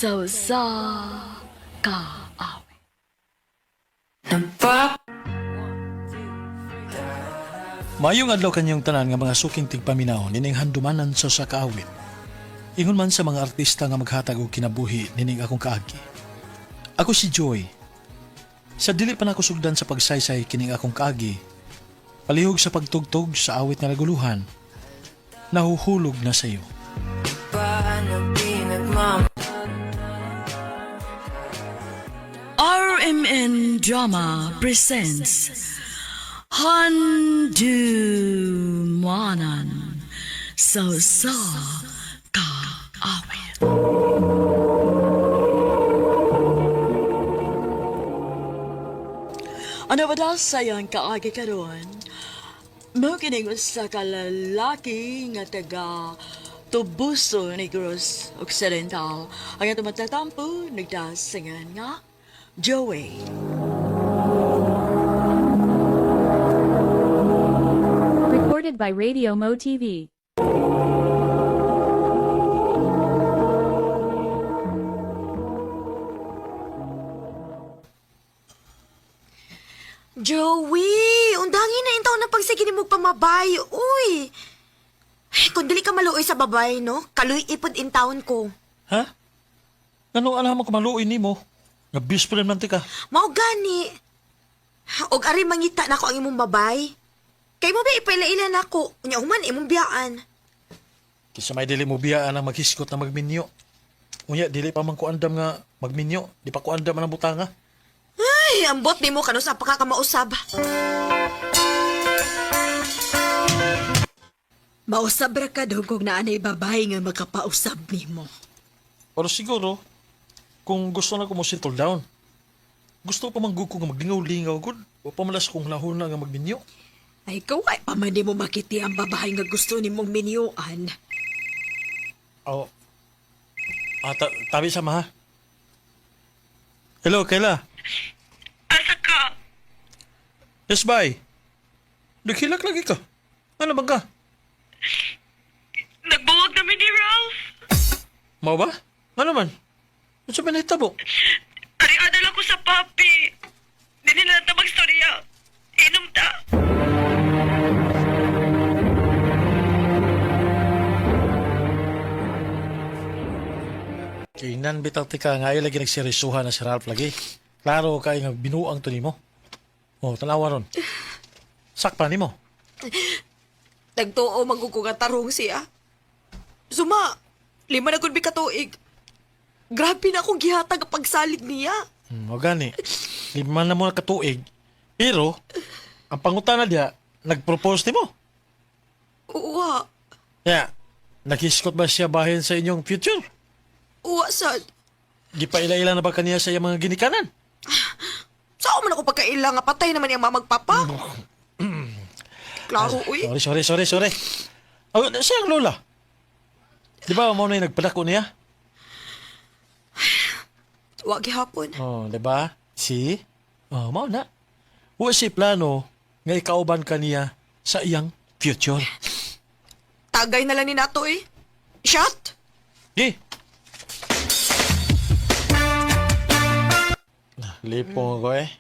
Sa usa ka awit. Maayong adlaw kanyong tanan nga mga suking tigpaminaw nining handumanan sa usa ka awit. Ingon man sa mga artista nga maghatag og kinabuhi nining akong kaagi. Ako si Joy. Sa dili pa nako sugdan sa pagsaysay kining akong kaagi, palihog sa pagtugtog sa awit nga naguluhan, nahuhulog na sa iyo. RMN Drama presents Handumanan sa usa ka awit. Ano ba daw sayang kaagi karon? Mao kining usa ka lalaki nga taga Tubuso, Negros Occidental. Ang atong matatampo nagdasingan nga Joey. Recorded by Radio Mo TV. Joey, undangin na intaw na pagsige ni mo pamabay. Uy! Ay, kung dili ka maluoy sa babay, no? Kaluy ipod in town ko. Ha? Ngano alam mo kamaluoy nimo? Nga best friend man ti ka. Mao gani. Og ari mangita nako ang imong babay. Kay mo ba ipaila-ila nako? Unya human imong biyaan. Kisa may dili mo biyaan ang maghiskot na magminyo. Unya, dili pa man ko andam nga magminyo. Di pa ko andam ang butanga. Ay, ambot nimo kano sa pakakamausab. Mausab ra ka daw kung naanay babae nga makapausab nimo. Pero siguro, kung gusto na ko mo settle down, gusto pa man gud ko nga maglingaw-lingaw gud. O pamalas kong lahon na nga magminyo. Ay, kaway pa man nimo makiti ang babae nga gusto nimong minyuan. O, tabi sa maha. Hello, Kayla. Asa ka? Yes, bye. Naghilak lagi ka. Ano bang ka? Nagbuwag namin ni Ralph. Mao ba? Ano man? Ano sa pinahitabo? Ari-ada lang ko sa papi. Dili na lang ta magstorya. Inom ta. Kinan bitaw ti ka nga ay lagi nagseryosohan na si Ralph lagi. Klaro kay nga binuang to nimo. Oh, tanawa ron. Sakpa nimo. Nagtuo man gud ko nga tarong siya. Suma, 5 na gud mi ka tuig. Grabe na akong gihatag ang pagsalig niya. O gani. 5 na mo na katuig. Pero ang pangutana diya, nagpropose nimo. Uwa, Ya, naghiskot ba siya bahin sa inyong future? uwa sad. Gipaila-ila na ba kaniya sa iyang mga ginikanan? Saan man ako pagkaila nga patay naman yung mamagpapa? Klaro, uy. Sorry, sorry, sorry, sorry. Oh, siya ang lola. Di ba mo na yung nagpadako niya? Wa gihapon. Oh, di ba? Si? Oh, mao na. Wa si plano nga ikauban kaniya sa iyang future. Tagay na lang ni nato eh. Shot! Di. Lipong ko eh.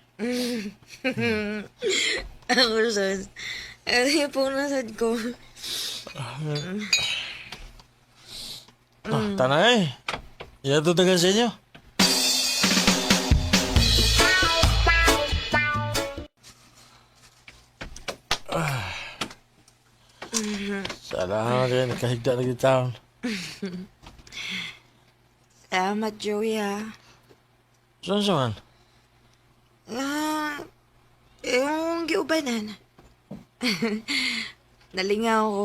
Ako sad. Ay, po na sad ko. Ah, tanay. Iya tagan sa inyo. Ah. Salamat eh, nakahigda na kita. Salamat, Joey, ah. Saan saan? Ah, yung giubanan. Nalingaw ko.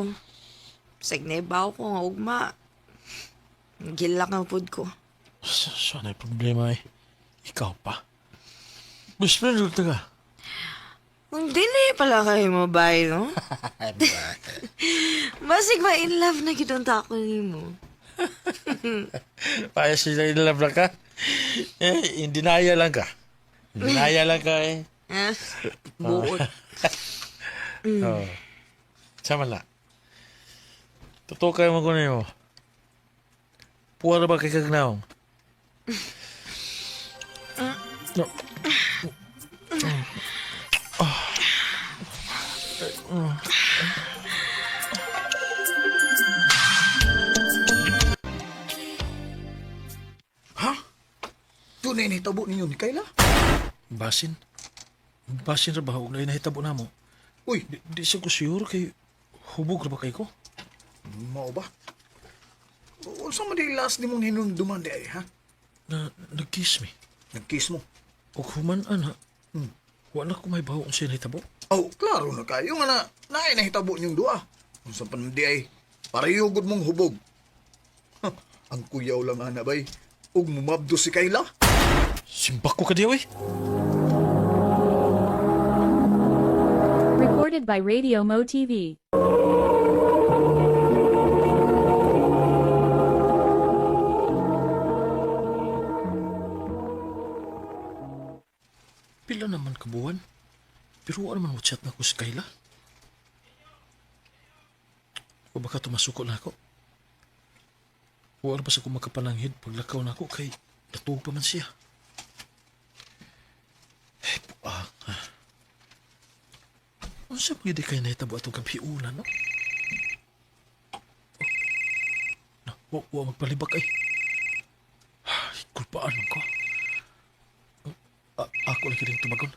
Sagnaibaw ko nga ugma. Gilak ang pud ko. Saan ay problema eh? Ikaw pa. Best friend ulit ka. Kung dili pala kayo mabay, no? Basig ba in love na kitong tako nimo? Paya sila in love na ka. Eh, in denial lang ka. In denial lang ka eh. Ah, buot. Oo. Sama na. Totoo kayo mo kunin mo. Puwara ba kay Kagnaong? No. Ha? Tunay na hitabo ninyo ni Kayla? Basin. Basin ra ba og lain nahitabo namo? Uy, Di sa ko sure kay hubog ra ba kay ko? mao ba? Unsa man di last nimong hinumduman di ay, ha? Na nag-kiss me. Nag-kiss mo. Og human ana. Wa na ko may bawo unsa nahitabo. Oh, klaro na kayo nga na naay nahitabo niyong duha. Unsa pa man di ay, pareho gud mong hubog. Ha, ang kuyaw lang ana bay. Ug mumabdo si Kayla. Simbak ko ka diya oy. Recorded by Radio Mo TV. Pila naman kabuwan. Pero wa naman mo chat na ko si Kayla. O baka tumasuko na ako. Wa pa sa ko makapananghid paglakaw na ako kay natuog pa man siya. Ay, buang. Ha. Unsa man gyud kay nahitabo atong gabiuna, no? Oh. Na, wa magpalibak ay. Ay, kulpaan man ko. Ako lang kining tumagon.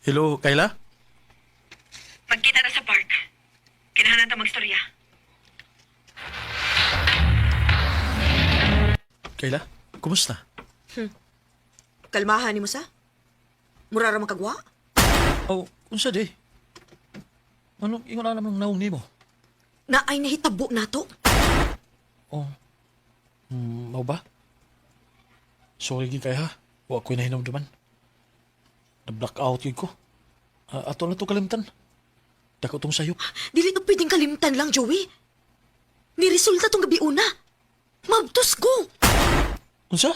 Hello, Kayla? Magkita na sa park. Kinahanglan ta magstorya. Kayla, kumusta? Kalmahan nimo sa? Mura ra makagwa? Oh, unsa di? Anong ingon na naman naong nimo? Naay nahitabo nato. Oh. Mao ba? Sorry gid kay ha. Wa ko'y nahinumduman. Na-blackout gid ko. Ah, ato na to kalimtan. Dako tong sayop. Dili to pwedeng kalimtan lang, Joey. Niresulta tong gabi una. Mabtos ko. Unsa?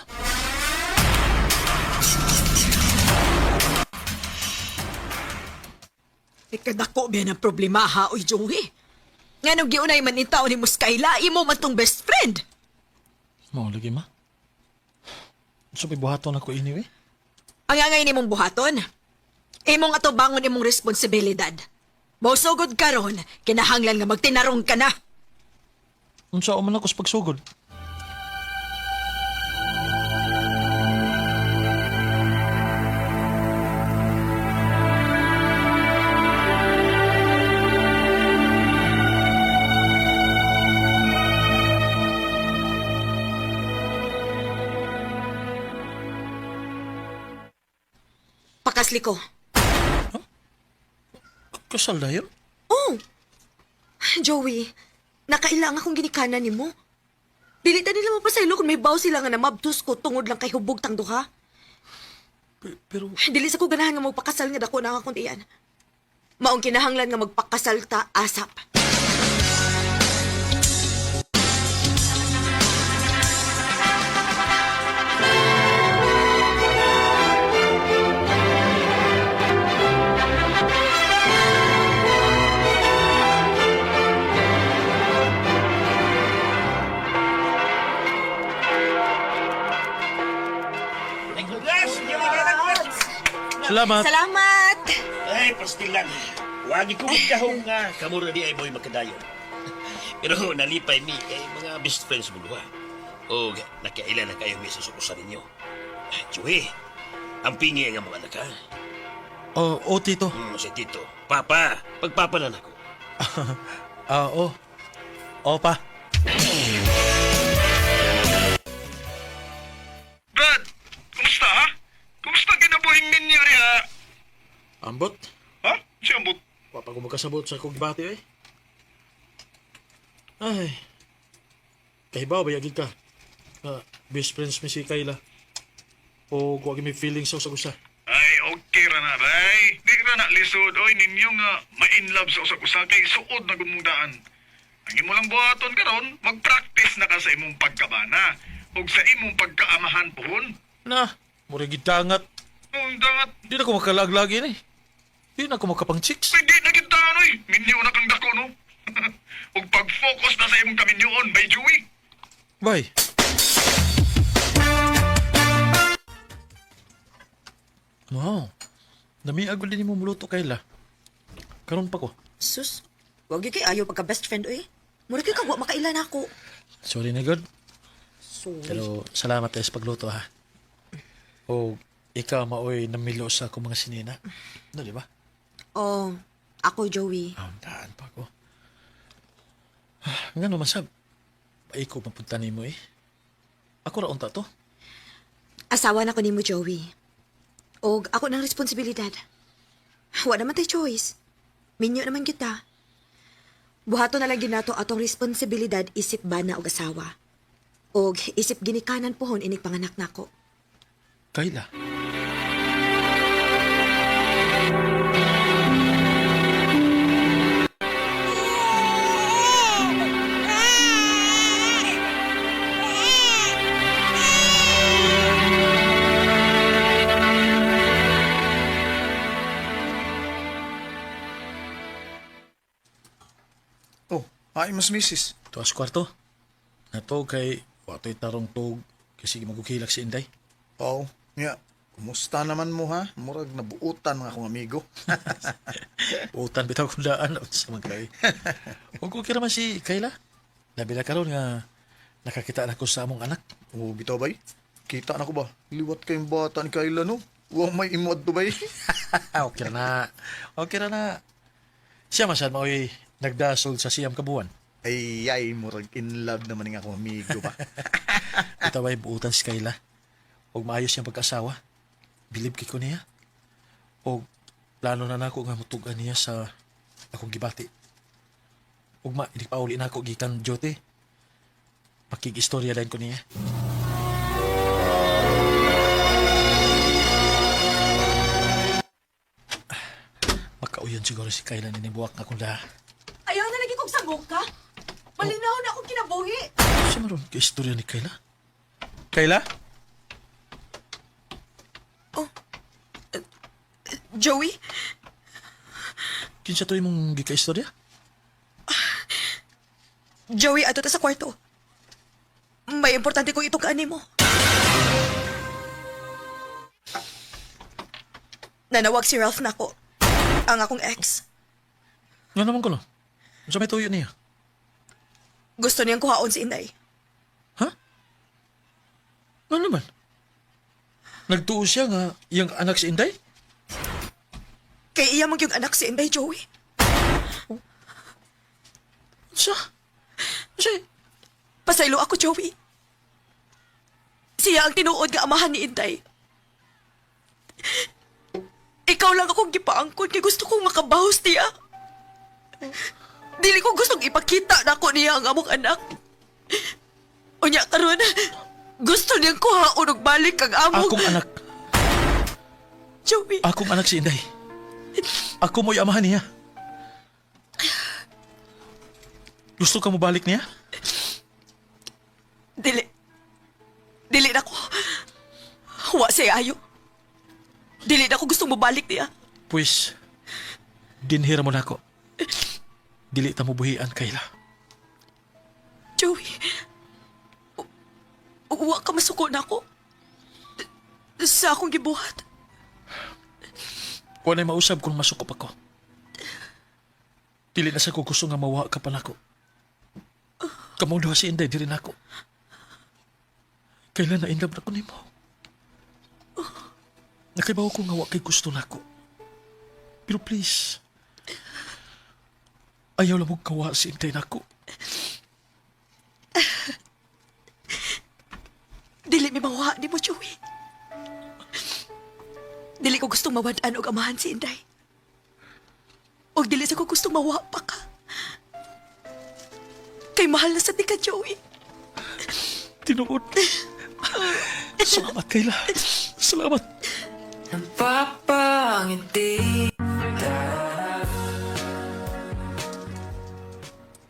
Ikadako ba ng problema ha, oy Joey? Nga nung giunay man ni tao ni Muskayla, imo man tong best friend. Mao lagi ma. Unsa may buhaton ako anyway? Ang angay nimong buhaton. Imong atubangon imong responsibilidad. Mosugod karon, kinahanglan nga magtinarong ka na. Unsa man ako sa pagsugod? Pakasli ko. Kasal na yun? Oh! Joey, nakailang akong ginikanan nimo. Dili ta nila mapasaylo kung may baw sila nga namabtos ko tungod lang kay hubog tang duha. Pero Dili sa ko ganahan nga magpakasal nga dako na akong tiyan. Maong kinahanglan nga magpakasal ta asap. Salamat. Salamat! Ay, pastilan. Wagi ko magkahong nga. Kamura di ay mo'y makadayon. Pero nalipay mi kay mga best friends mo duha. O nakaila na kayo mi sa sukusan ninyo. Ay, Chuy, ang pingi nga mga anak ha. Oh, oh, tito. Si Tito. Papa, pagpapa na nako. Ah, oh. Oh, pa. Brad, kumusta ha? Kumusta kinabuhing ninyo riha? Ambot. Ha? Si Ambot. Wa pa ko makasabot sa akong gibati eh. Ay. Kahibaw ba yagid ka? Ah, best friends mi si Kayla. O wa may feelings sa usa. Ay, okay ra na, bay. Di ra na lisod, oy, ninyo nga ma-in love sa usag-usa kay suod na gumungdaan. Ang imo lang buhaton karon, mag-practice na ka sa imong pagkabana ug sa imong pagkaamahan puhon. Na, mura gid dangat. Ang dangat, Di na ko makalaglag ini. Di na ko makapang chicks. hindi na kita, oy. Minyo na kang dako, no? ug pag-focus na sa imong kaminyoon, bay Joey. Bye. Wow. Nami agad din mo muluto Kayla. Karon pa ko. Sus, wag gyud kay ayaw pagka best friend oy. Mura kay kag wa makailan ako. Sorry na god. Sorry. Pero salamat tayo sa pagluto ha. O ikaw maoy namilo sa akong mga sinina. No, di ba? Oh, ako Joey. Ah, daan pa ko. Ah, nga naman sab. Paiko mapunta nimo eh. Ako ra unta to. Asawa na ko nimo Joey. Og ako nang responsibilidad. Wa naman tay choice. Minyo naman kita. Buhato na lang ginato atong responsibilidad isip bana og asawa. Og isip ginikanan pohon inig panganak nako. Kayla. Oh, ay mas misis. Tuas kwarto. Nato kay watoy tarong tug kasi magukilak si Inday. Oo, nga. Kumusta naman mo ha? Murag nabuutan mga akong amigo. Utan bitaw kung daan sa mga kay. Ug okay raman si Kayla. Labi na karon nga nakakita na ko sa among anak. Oh, bitaw bay. Kita na ko ba? Liwat kayong bata ni Kayla no. Wa may imo adto bay. Okay ra na. Okay ra na. Siya man sad maoy nagdasol sa siyam kabuan. Ay, ay, murag in love naman nga akong amigo ba. Bitaw ay buutan si Kayla. Ug maayos siyang pag-asawa. Bilib kay ko niya. Og plano na nako nga mutugan niya sa akong gibati. Ugma, hindi pa uli nako gikan duty. Pakig-istorya din ko niya. Makauyon siguro si Kayla ninibuwak nga kung laha. Ayaw na lagi kong sangok ka. Malinaw na akong kinabuhi. Siya maroon ka istorya ni Kayla? Kayla? Joey, Kinsa to imong gika-istorya? Joey, ato ta sa kwarto. May importante kong itukaan nimo. Nanawag si Ralph nako. Ang akong ex. Nga naman ko no? Sa may tuyo niya? Gusto niyang kuhaon si Inday. Ha? Nga naman? Nagtuo siya nga iyang anak si Inday? Kay iya man yung anak si Inday, Joey. Siya? Siya? Pasaylo ako, Joey. Siya ang tinuod nga amahan ni Inday. Ikaw lang akong gipaangkon kay gusto kong makabahos niya. Dili ko gustong ipakita na ako niya ang among anak. Unya karon, gusto niyang kuhaon og balik ang among... Akong anak. Joey, Akong anak si Inday. Ako mo'y amahan niya. Gusto ka mo balik niya? dili. Dili na ko. Wa siya ayo. Dili na ko gustong mobalik niya. Pwes, dinhira mo na ako. Dili ta mo buhian, Kayla. Joey, wa ka masuko na ako. Sa akong gibuhat. Wala mausab kung masukop ako. Dili na sa ko gusto nga mawa ka pa nako. Kamong duha si Inday, diri nako. Kailan na inlove na ko nimo? Nakaibaw ko nga wa kay gusto nako. Pero please, ayaw lang mong kawa si Inday nako. Dili mi mawa ni mo, Joey. Dili ko gustong mawad-an og amahan si Inday. Og dili sa ko gustong mawa pa ka. Kay mahal na sa ti ka, Joey. Tinuod. Salamat, Kayla. Salamat.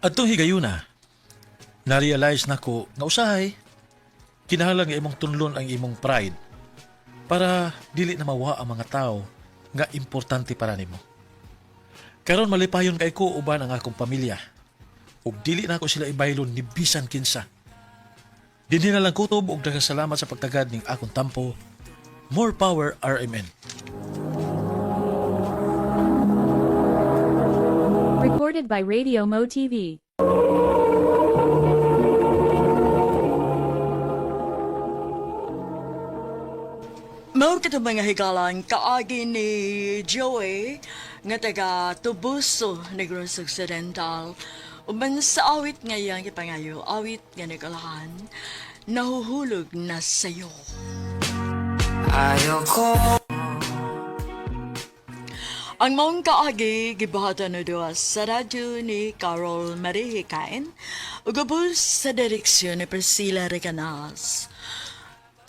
Adtong higayuna, na-realize nako nga usahay, kinahanglan nga imong tunlon ang imong pride para dili na mawa ang mga tao nga importante para nimo. Karon malipayon kay ko uban ang akong pamilya. Ug dili na ako sila ibaylon ni bisan kinsa. Dinhi na lang kutob og daghang salamat sa pagtagad ning akong tampo. More power RMN. Recorded by Radio Mo TV. Mao kato mga higalan kaagi ni Joey nga taga Tubuso, Negros Occidental. Uban sa awit nga iyang ipangayo, awit nga nagalahan, nahuhulog na sayo. Ang maong kaagi gibuhatan na duha sa radyo ni Carol Marie Hikain ug ubos sa direksyon ni Priscilla Recanas.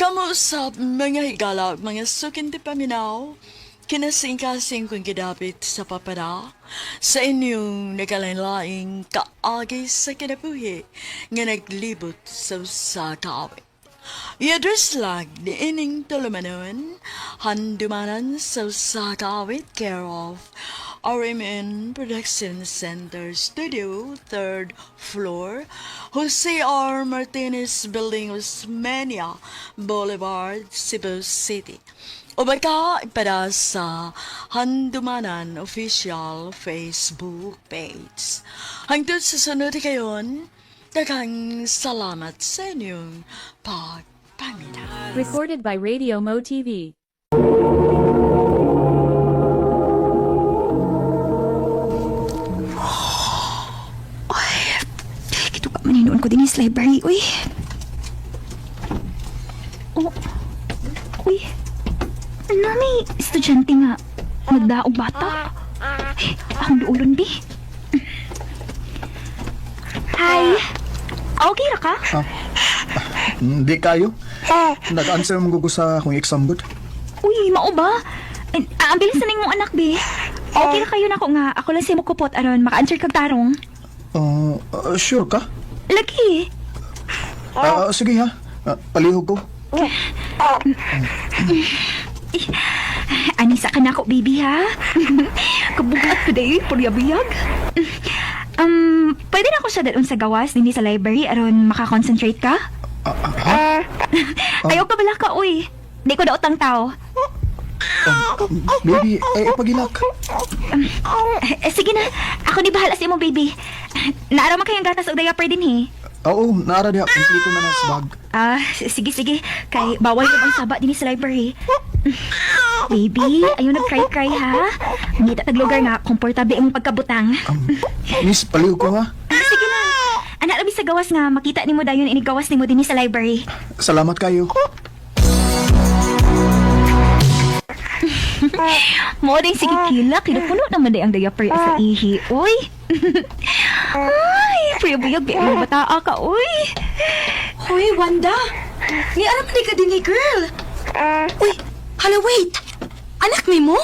Kamo sa mga higala, mga sukin ti paminaw, kinasingkasing kong gidapit sa papara, sa inyong nagalain-laing kaagi sa kinabuhi nga naglibot sa usa ka awit. I-address lang ni ining tulumanon, handumanan sa usa ka awit, care of RMN Production Center Studio, third floor, Jose R. Martinez Building, Osmeña Boulevard, Cebu City. O baka para sa Handumanan Official Facebook page. Hangtod sa sunod kayon, daghang salamat sa inyong pagpaminaw. Recorded by Radio Mo TV. Kituka man hinuon ko din sa library. Uy. Oh. Uy. Nani, estudyante nga. Nagdaog bata. Ay, akong duulon di. Hi. Okay ra ka? Hindi kayo. Nag-answer mo ko sa akong exam good. Uy, mao ba? Eh, Ang bilis na mong anak, be. Okay ra kayo nako nga. Ako lang si mukupot aron maka-answer kag tarong. Sure ka? Lagi. Sige ha. Palihog ko. Anisa ka na ako, baby, ha? Kabugat ko dahi, puryabiyag. Pwede na ako siya dalon sa gawas, dinhi sa library, aron makakonsentrate ka? Ha? Ayaw ka bala ka, uy. Di ko daot ang tao. Baby, eh, pagilak. Eh, sige na, ako ni bahala sa imong baby. Naaraman kayong gatas og diaper din, he. Oo, naara diha. Kompleto na na sa bag. Ah, sige, sige. Kay bawal mo ang saba dinhi sa library. Baby, ayaw nag-cry-cry, ha? Ngita tag lugar nga, komportable imong pagkabutang. Miss, palihog ko ha. Ah, sige lang. Anak, labi sa gawas nga, makita nimo dayon inigawas nimo dinhi sa library. Salamat kayo. Mo din sige kila, kinupuno naman day ang diaper sa ihi. Uy. Ay, puyabuyag bi ang bata ka, uy. Hoy, Wanda! Ni aram ni ka din girl. Uy, hala wait. Anak ni mo?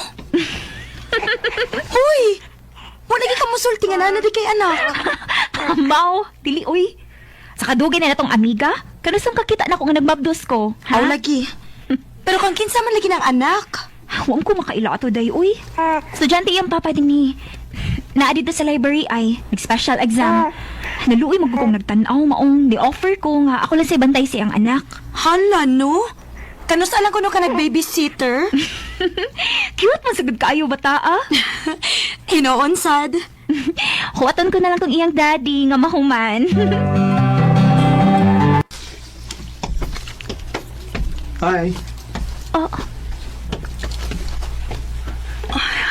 Hoy! Wala lagi ka musulti nga na di kay anak. Mao, dili uy. Sa kadugay na natong amiga, kanusang kakita na ko nga nagmabdos ko. Ha? Aw lagi. Pero kung kinsa man lagi ng anak. Huwag ko makaila ato day, uy. Estudyante iyang papa din ni. Naa dito sa library ay, nag-special exam. Naluoy magugong nagtanaw maong di-offer ko nga ako lang sa bantay siyang anak. Hala no? Kanus alang kuno ka nag-babysitter? Cute man sagud kaayo bata ah. Hinoon sad. Huwatan ko na lang tong iyang daddy nga mahuman. Hi. Oh,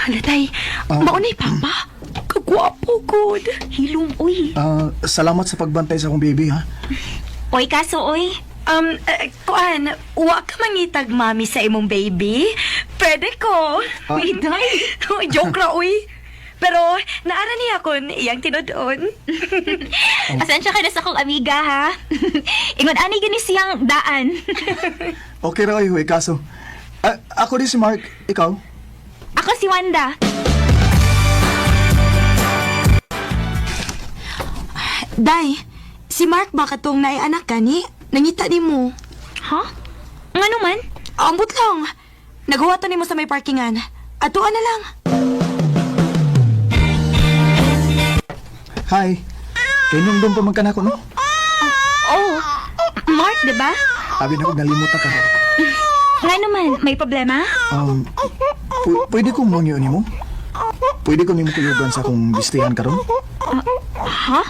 Hala day. Maunay papa. Kagwapo gud. hilom uy. Salamat sa pagbantay sa akong baby ha. Oy kaso oy. Kuan, wa ka mangitag mami sa imong baby? Pwede ko. Uy, day. Joke ra, uy. Pero, naara niya kon iyang tinudon. Pasensya ka na sa akong amiga ha. Ingon ani gani siyang daan. Okay ra kayo, eh, kaso. Ako din si Mark. Ikaw? Ako si Wanda. Day, si Mark ba katong naay anak kani? Nangita ni mo. Ha? Ngano man? Ambot lang. Naghuwato nimo sa may parkingan. Atuan na lang. Hi. Kay pa man ka na ako, no? Oh, Mark, di ba? Abi na ko, nalimot na ka. Ngano man, may problema? Pwede kong mangyo nimo? Pwede ko nimo kuyugan sa akong bistihan karon? Ha?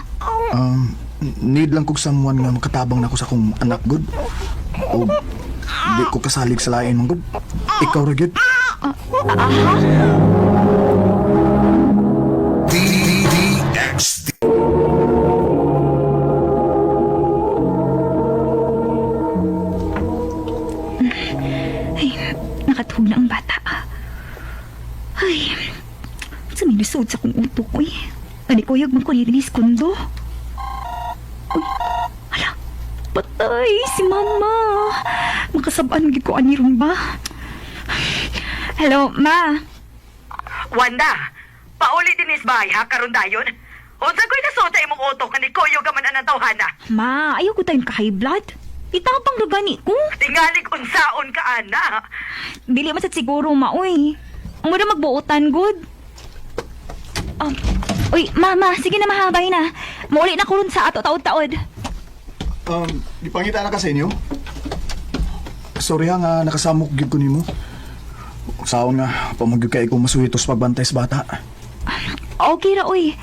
Need lang kog someone nga makatabang nako sa akong anak gud. O di ko kasalig sa lain man gud. Ikaw ra gyud. Ay, nakatuhog na ang bata. Ay, sa may nasud sa kong utok, uy. Ani kuyog man ko ni Denise Kondo. Uy, hala, patay si mama. Makasabaan gid ko ani ron ba? Hello, ma. Wanda, pauli din is bahay ha karon dayon. Unsa ko'y nasuot sa imong utok nga ni Kuyo ka man anang tawhana? Ma, ayaw ko tayong ka-high blood. Itabang ra gani ko. Tingalig unsaon ka ana. Dili man sad siguro, ma, uy. Mura magbuotan, good. Uy, mama, sige na mahabay na. Mauli na ko ron sa ato taod-taod. Gipangita na ka sa inyo? Sorry ha nga nakasamok gyud ko nimo. Saon nga pamugyud kay ko masuhitos pagbantay sa bata. Okay ra, uy.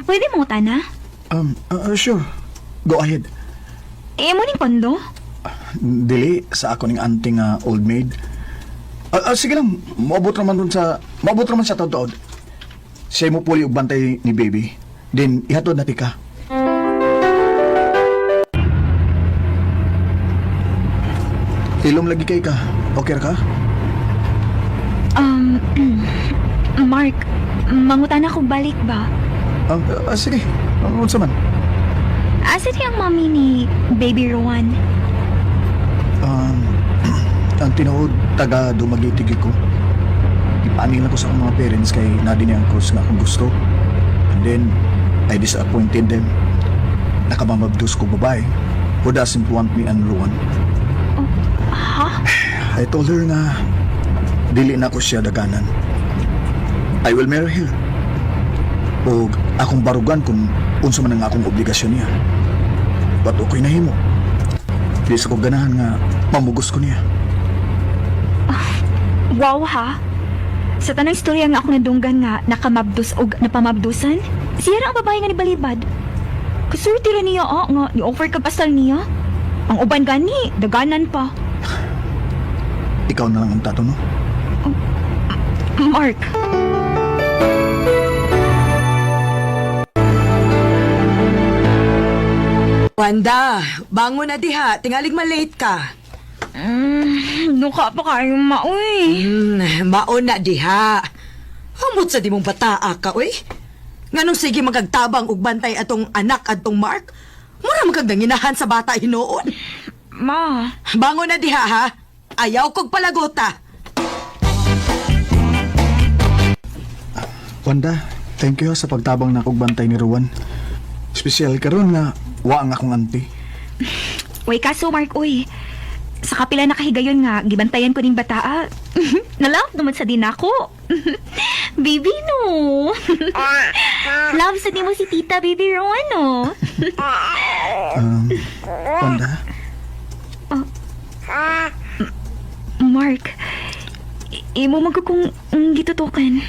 Pwede mo na? Sure. Go ahead. Eh, mo ning kondo? Dili sa ako ning auntie nga old maid. Sige lang, moabot raman sa taod-taod. Siya mo puli og bantay ni baby. Then ihatod na ka. Ilom lagi kay ka. Okay ra ka? Mark, mangutan ako balik ba? Sige. Unsa man? Asa di ang mami ni Baby Rowan? Ang tinuod taga Dumaguete gyud ko. Ipaanil ko sa akong mga parents kay nadi niya ang course nga akong gusto. And then I disappointed them. Nakamamabdos ko babae who doesn't want me and Ruan. Ha? I told her nga dili na ko siya daganan. I will marry her. O akong barugan kung unsa man ang akong obligasyon niya. But okay na himo. Di sa ko ganahan nga mamugos ko niya. Wow, ha? Sa tanang istorya nga ako nadunggan nga nakamabdos og napamabdusan, siya ra ang babae nga ni Balibad. Kasurti ra niya, ah, nga ni-offer ka pasal niya. Ang uban gani, daganan pa. Ikaw na lang ang tato, no? Mark. Wanda, bangon na diha. Tingalig malate ka. Nuka pa kayo, ma, uy. Maon na diha. Humot sa di mong bataa ka, uy. Nganong sige magagtabang og bantay atong anak atong Mark? Mura magkagdanginahan sa bata hinuon. Ma, Bangon na diha ha. Ayaw kog palagota. Wanda, thank you ha sa pagtabang na kog bantay ni Ruan. Espesyal karon nga wa ang akong auntie. way kaso, Mark, uy. Sa kapila nakahigayon nga, gibantayan ko ning bataa. Nalove naman sa din ako. Baby, no. Love sa di mo si Tita, Baby Rowan, no. Wanda, Mark, imo man ko kung gitutukan.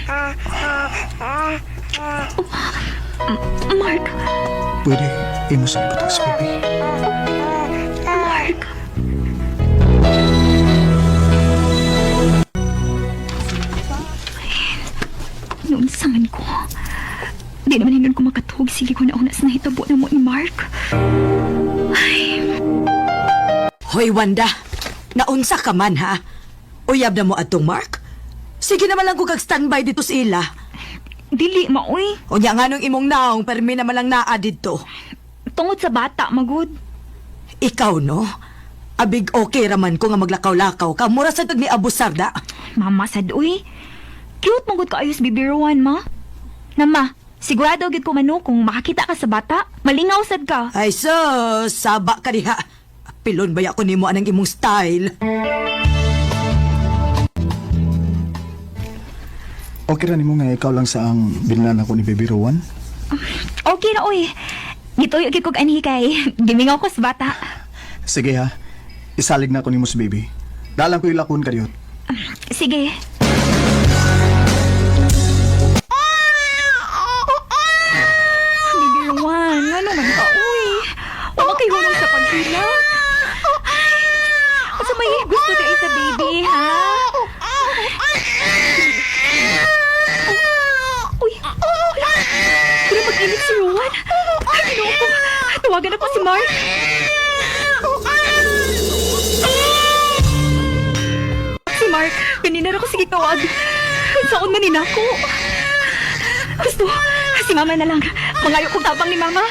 Oh, Mark, pwede imo sa ibutang si baby. Mark. Noon sa man ko. Di naman hinon ko makatuog. Sige ko na una sa nahitabo na mo ni Mark. Ay, Hoy, Wanda. Naunsa ka man, ha? Uyab na mo atong Mark? Sige naman lang ko kag standby dito sa ila. Dili, maoy. Unya nga nung imong naong, permi naman lang naa didto. Tungod sa bata, magud. Ikaw, no? Abig okay raman ko nga maglakaw-lakaw ka. Mura sa tag ni Abusarda. Mama sad, uy. Cute magud ka ayos bibiruan, ma. Nama, sigurado gid ko mano kung makakita ka sa bata, malingaw sad ka. Ay, so, saba ka diha. Pilon ba ako nimo anang imong style? Okay ra nimo nga ikaw lang sa ang binlan ako ni Baby Rowan. Okay ra, uy. Gituyo gid kog anhi kay gimingaw ko sa bata. Sige ha. Isalig na ako nimo si baby. Dalang ko ilakon kadiyot. Sige. Unsa may gusto di sa baby, ha? Uy, wala. Pero mag-init si Rowan. Ay, Ginoo ko. Tawagan ako si Mark. Si Mark, kanina ra ko sige tawag. Saan man ni nako? Gusto, si Mama na lang. Mangayo kong tabang ni Mama.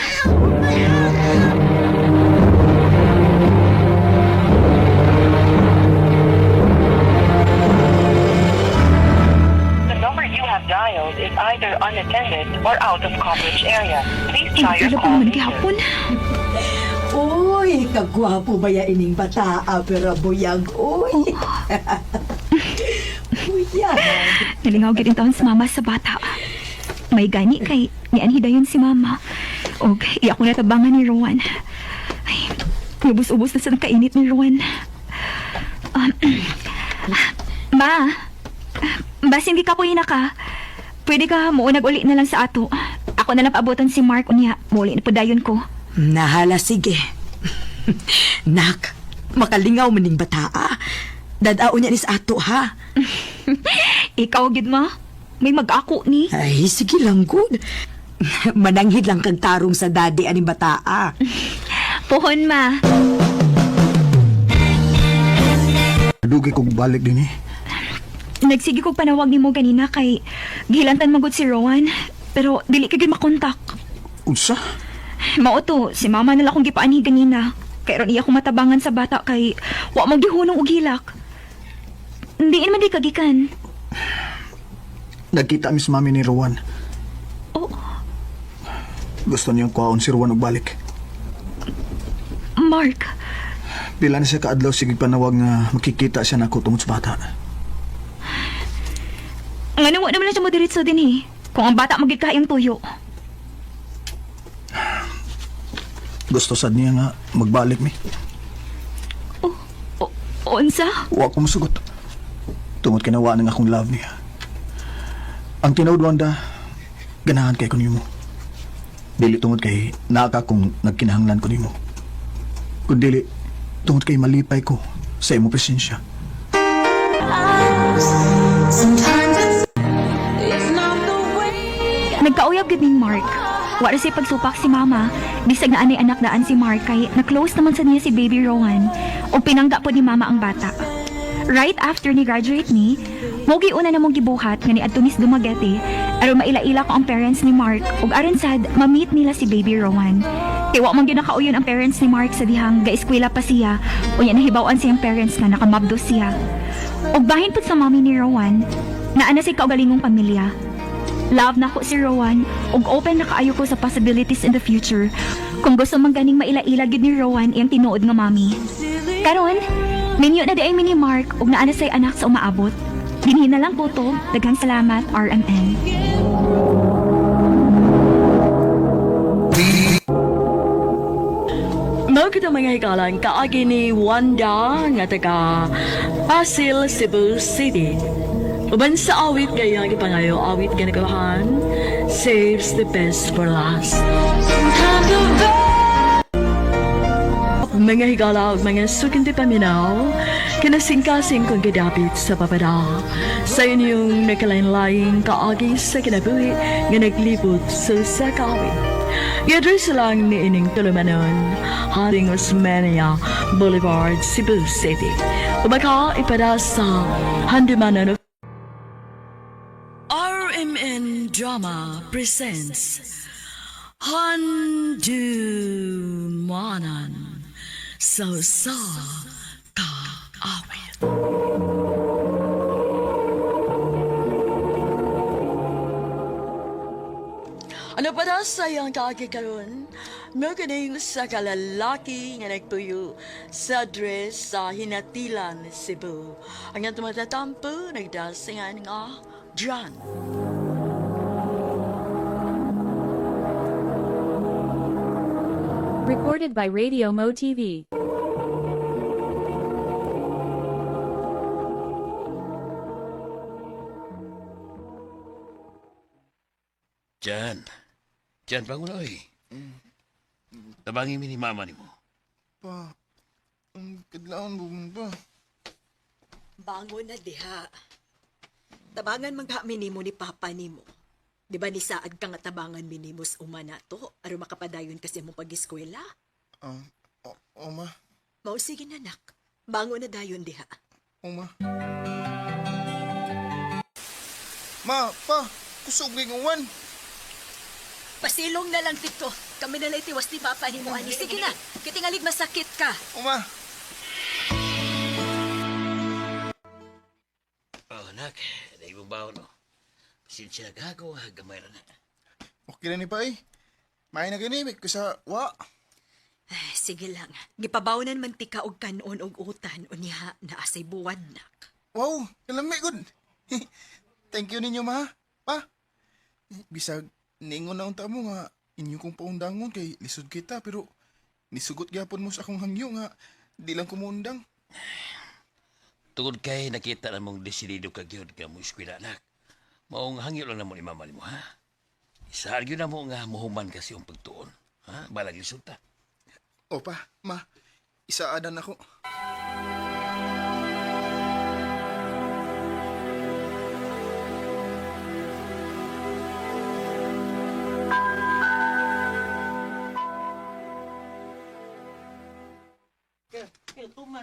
The number you have dialed is either unattended or out of coverage area. Please try your Ang call man later. gihapon. Uy, kagwapo ba ya ining bataa pero buyag, uy. Buyag. Nalingaw gid taon si Mama sa bata. May gani kay nianhi dayon si Mama. Og iya ko natabangan ni Rowan. Ay, ubos-ubos na sa kainit ni Rowan. Ma, basin di ka po ka. Pwede ka muunag uli na lang sa ato. Ako na lang paabotan si Mark unya. Muuli na po dayon ko. Nahala, sige. Nak, makalingaw maning bataa. Dadaon niya ni sa ato, ha? Ikaw gid ma. May mag-ako ni. Ay, sige lang, good. Mananghid lang kag tarong sa daddy aning bataa. Pohon ma. Dugay kog balik din eh. Nagsige kog panawag nimo ganina kay gihilantan magud si Rowan. Pero dili ka gyud makontak. Unsa? Mao to, si mama na lang akong gipaanhi ganina. Kay ron iya akong matabangan sa bata kay wa mo gihunong og hilak. Hindi man di kagikan. Nagkita mi sa mami ni Rowan. Oh, Gusto niyang kuhaon si Rowan og balik. Mark, Pila na siya kaadlaw sige panawag nga makikita siya nako tungod sa bata. ngano wa naman lang siya mo diretso din eh. Kung ang bata magid kaayong tuyo. Gusto sad niya nga magbalik mi. Oh, oh, unsa? Wa ko mosugot. Tungod kay nawa ng akong love niya. Ang tinuod Wanda, ganahan kay ko nimo. Dili tungod kay naa ka kung nagkinahanglan ko nimo. Kun dili tungod kay malipay ko sa imo presensya. Nagkauyab gid ning Mark. Wa ra siya pagsupak si mama. Bisag na anay anak daan si Mark kay na-close naman sa niya si baby Rowan. O pinangga po ni mama ang bata. Right after ni graduate ni, mo una na mong gibuhat nga ni adto Miss Dumaguete aron maila-ila ko ang parents ni Mark ug aron sad ma-meet nila si baby Rowan. Kay wa man gyud nakauyon ang parents ni Mark sa dihang gaeskwela pa siya unya nahibaw-an siyang parents nga nakamabdo siya. Ug bahin pud sa mami ni Rowan, naa na si kaugalingong pamilya. Love na ko si Rowan ug open na kaayo ko sa possibilities in the future. Kung gusto man ganing maila-ila gid ni Rowan iyang tinuod nga mami. Karon, minyo na di ay mi ni Mark ug naa na say anak sa umaabot. Dinhi na lang po to. Daghang salamat, RMN. Mao kita mga hikalan kaagi ni Wanda nga taga Pasil, Cebu City. Uban sa awit kaya gipangayo awit nga nagawahan, saves the best for last. Mga higala ug mga sukinti paminaw, kinasingkasing kong gidapit sa papada. Sa inyong nakalain-laing kaagi sa kinabuhi nga naglibot sa usa ka awit. Giadres lang ni ining tulumanon, Haring Osmeña Boulevard, Cebu City. Ubaka ipada sa Handumanan of RMN Drama presents Handumanan sa usa ka awit. Ano pa na sa iyang kaagi karon? Maganing sa kalalaki nga nagtuyo sa dress sa Hinatilan, Cebu. Ang iyang tumatatampo, nagdasingan nga John. Recorded by Radio Mo TV. Jan. Jan, bangon na, oy. Tabangin mi ni mama nimo. Pa, ang kadlaon bugong pa. Bangon na diha. Tabangan man ka minimo ni papa nimo. Di ba nisaad ka nga tabangan minimo sa uma nato aron makapadayon kasi mong pag-eskwela? Oma, Mao sige na nak. Bangon na dayon diha. oma. Ma, pa, kusog ni uwan. Pasilong na lang tito. Kami na lang itiwas ni papa nimo ani. Sige na, kitingalig masakit ka. Oma. Oh, anak, dahil mong baon, no? Pasensya na ka ako, gamay ra na. Okay na ni pa eh. May na gani, may kusa, wa. Ay, sige lang. Gipabawnan man tika og kanon og utan unya naa say buwad nak. Wow, kalami gud. Thank you ninyo, ma. Pa. Bisag, ningon na unta mo nga, inyo kong paundangon kay lisod kita, pero nisugot gyapon mo sa akong hangyo nga, di lang kumuundang. Tungod kay nakita na mong desidido ka gyud nga mo eskwela, anak. Maong hangyo lang na mo ni mama nimo, ha? Isaad gyud na mo nga muhuman kasi ang pagtuon. Ha? Balag lisod ta. Opa, ma, isaadan ako.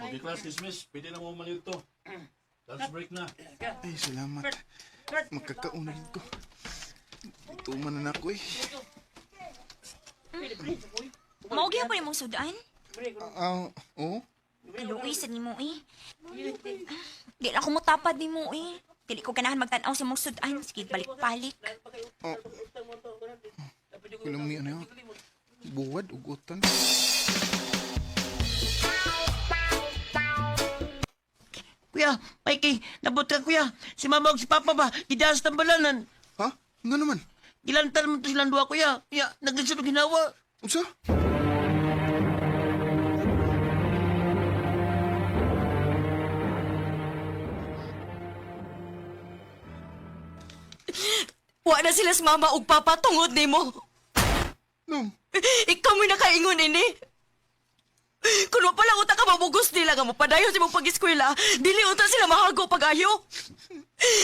Okay, class dismiss. Pwede na mo malito. Lunch break na. Ay, salamat. Magkakauna rin ko. Ituman na ako eh. Mao gyapon imong sudan? Ah, oo? Kaluoy sa nimo eh. Di na ako mutapad nimo eh. Dili ko ganahan magtan-aw sa imong sudan. Sige, balik-balik. Oh. Kalami ano yun? Buwad, ugutan. Kuya, Mikey, nabot ka kuya. Si mama ug si papa ba, gidaas tambalanan. Ha? Nga naman? Gilantan mo to silang duha kuya. Kuya, naglisod og ginawa. Unsa? Wa na sila sa mama ug papa tungod nimo. No. Ikaw mo nakaingon ini. Kun wa pala uta ka mabugos nila nga mopadayon sa imong pag-eskwela, dili unta sila mahago pag-ayo.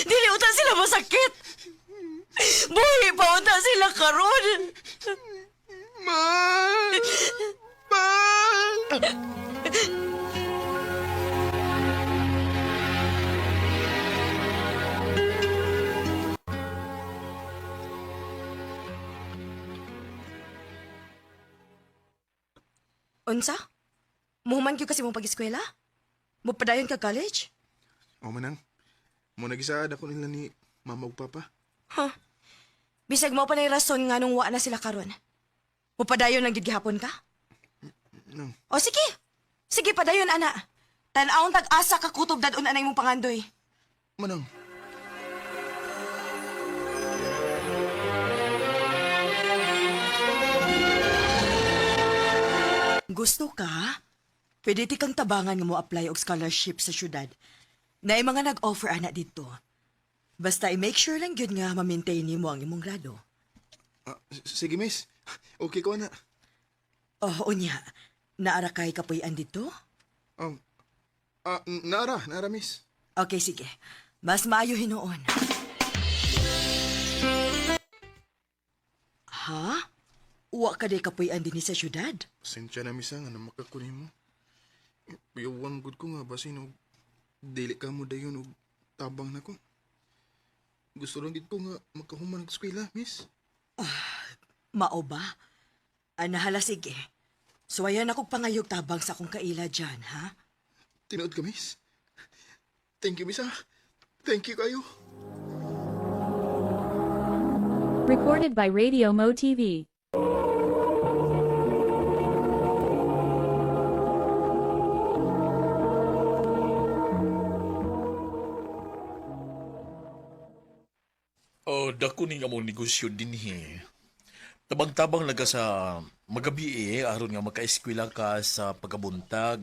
Dili unta sila masakit. Buhi pa unta sila karon. Ma! Ma! Unsa? Muhuman gyud kasi mong pag-eskwela? Mupadayon ka college? O manang, mo nagisaad ako nila ni mama ug papa. Huh. Bisag mo pa na rason nga nung wa na sila karon. Mupadayon lang gid gihapon ka? No. O sige. Sige padayon ana. Tan-awon tag-asa ka kutob dadon anay mong pangandoy. Manang, Gusto ka? Pwede ti kang tabangan nga mo apply og scholarship sa syudad. Naay mga nag-offer ana dito. Basta i-make sure lang gyud nga ma-maintain nimo ang imong grado. sige miss. Okay ko na. Oh, unya. Naara kay kapuy-an dito? Naara, naara miss. Okay, sige. Mas maayo hinuon. Ha? Uwa ka day kapuy-an dinhi sa syudad? Pasensya na miss ha, nga namakakunin mo. Iwan gud ko nga basin og dili ka mo dayon og tabang nako. Gusto lang gid ko nga makahuman og eskwela, miss. Mao ba? Anahala sige. Suwayan akong pangayog tabang sa akong kaila dyan, ha? Tinuod ka, miss. Thank you, miss ha. Thank you kayo. Recorded by Radio Mo TV. Oh, dako ning among negosyo dinhi. Tabang-tabang lang ka sa magabi eh, aron nga makaeskwela ka sa pagkabuntag.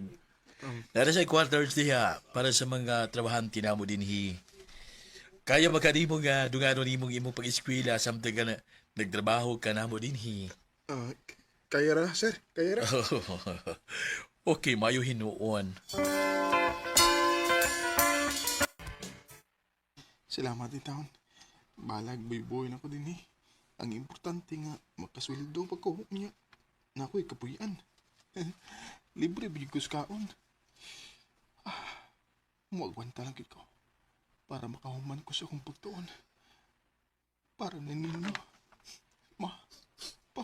Nara sa quarters diha para sa mga trabahante namo dinhi. Kaya makanimo nga dungano nimong imong pag-eskwela samtang ka na, nagtrabaho ka namo dinhi. Ah, kaya ra, sir. Kaya ra. Okay, mayo hinuon. Salamat din taon. Balag, boy-boy na ko din eh. Ang importante nga, makasweldo pa ko. Nya, na ako'y kapuyan. Libre bigid ko sa kaon. Ah, muagwanta lang gid ko. Para makahuman ko sa akong pagtuon. Para na ninyo. Ma, pa.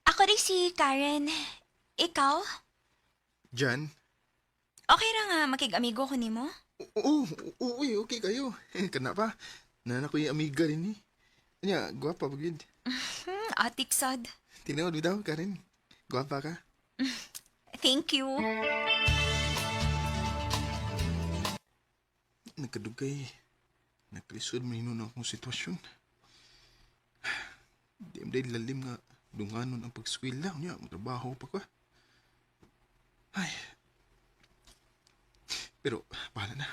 Ako rin si Karen. Ikaw? Jan? Okay ra nga makig-amigo ko nimo? Oo, oo, oo, okay kayo. Kana pa. Nana ko yung amiga rin eh. Anya, gwapa ba gid? Atik sad. Tinuod bitaw, Karen. Gwapa ka. Thank you. Nagkadugay. Nagkalisod man hinuon akong sitwasyon. Di am dahil lalim nga dunganon ang pagskwela. Unya, trabaho pa ko. Ay. Pero, bahala na.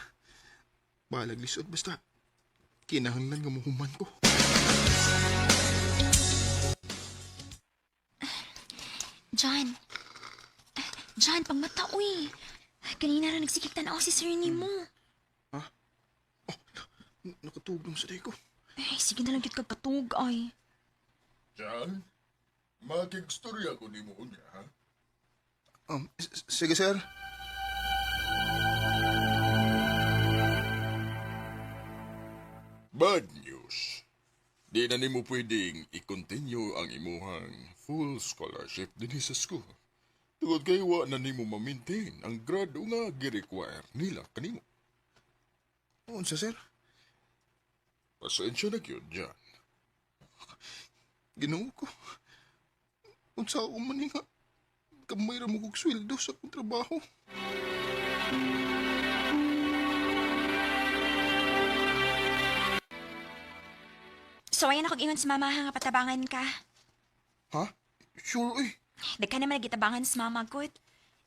Bahalag lisod basta. Kinahanglan nga muhuman ko. John. John, pangmata, uy. Kanina ra nagsikik tanaw si sir nimo. Ha? Oh, nakatugong sa day ko. Ay, sige na lang gid kag patug ay. Jan, makigstorya ko nimo unya, ha? Sige, sir. Bad news. Di na nimo pwedeng i-continue ang imuhang full scholarship dinhi sa school. Tungod kay wa na nimo ma-maintain ang grado nga gi-require nila kanimo. Unsa, sir? Pasensya na gyud, Jan. Ginoo ko. Unsa ako man nga. Kamay ra mo kog sweldo sa akong trabaho. So ayan ako ingon sa mama ha, nga patabangan ka. Ha? Sure, eh. Daghan naman nagitabangan sa mama gud.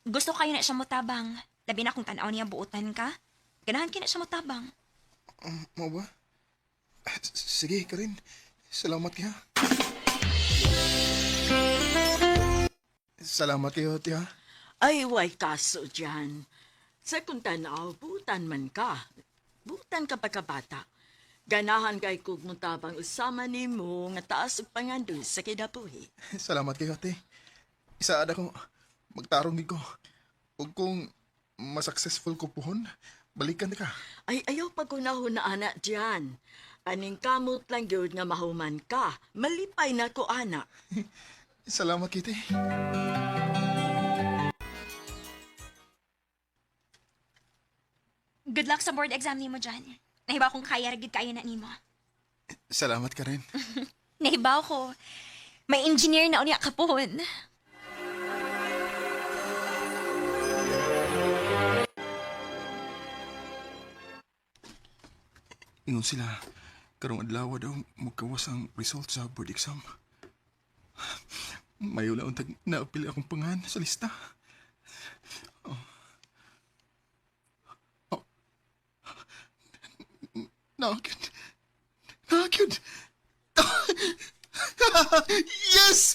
Gusto kayo na siya motabang. Labi na kung tan-aw niya buotan ka. Ganahan kina siya motabang. Mao ba? Sige, Karin. Salamat kaya. Salamat kayo, tiya. Ay, way kaso dyan. Sa kung tanaw, butan man ka. Butan ka pagkabata. Ganahan kay kog mutabang usama nimo nga taas og pangandoy sa kinabuhi. Salamat kayo, ate. Isaad ako. Magtarong gid ko. Ug kung masuccessful ko puhon, balikan ka. Ay, ayaw pagkunahon na anak diyan. Aning kamot lang gyud nga mahuman ka. Malipay na ko, anak. Salamat, Kitty. Good luck sa board exam nimo John. Nahibaw kong kaya ra gid kayo na nimo. Salamat ka rin. Nahibaw ko. May engineer na unya kapuhon. Ingon sila, karong adlaw daw magkawas ang result sa board exam. Mayo lang untag naapil akong pangan sa lista. Oh. Oh. Naakit. Naakit. Yes!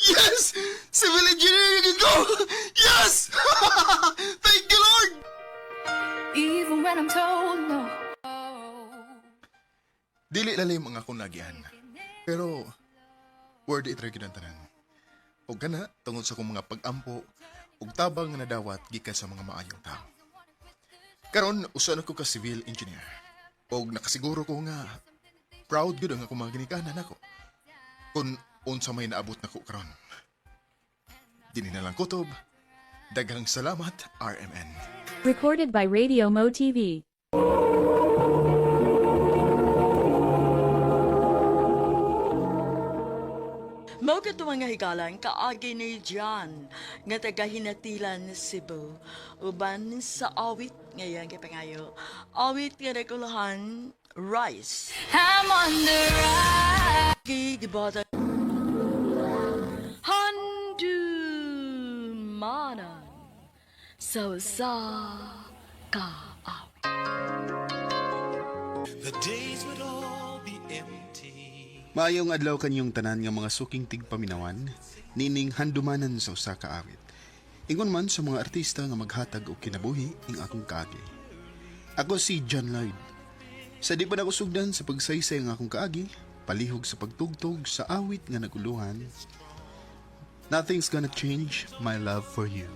Yes! Civil engineering go! Yes! Thank you, Lord! Even when I'm told no. Dili lalim ang akong lagian. Pero, worth it ra gyud ang tanan. Ug kana, tungod sa akong mga pag-ampo, ug tabang nga nadawat gikan sa mga maayong tao. Karon, usa na ko ka civil engineer. Ug nakasiguro ko nga, proud gyud ang akong mga ginikanan nako. Kung unsa may naabot nako karon. Dini na lang kutob. Daghang salamat, RMN. Recorded by Radio Mo TV. Mao kadto mga higalan kaagi ni John nga taga Hinatilan, Cebu. Uban sa awit ngayon kay pangayo. Awit nga nakulahan Rice. I'm on the ride. Gibata Handumanan sa usa ka awit. The days would all be empty. Maayong adlaw kanyong tanan nga mga suking tigpaminawan, nining handumanan sa usa ka awit. Ingon man sa mga artista nga maghatag og kinabuhi ing akong kaagi. Ako si John Lloyd. Sa di pa nako sugdan sa pagsaysay ng akong kaagi, palihog sa pagtugtog sa awit nga naguluhan. Nothing's gonna change my love for you.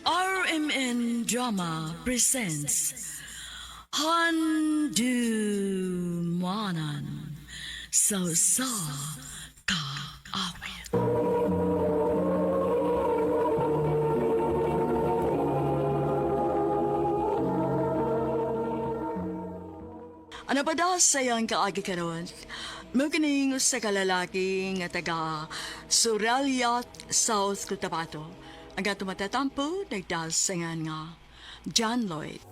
RMN Drama presents Handumanan sa Usa Ka Awit. Ano pa daw sa iyang kaagi karon? Mao kining usa ka lalaki nga taga Suralia, South Cotabato. Ang ato matatampo nagdasingan nga John Lloyd.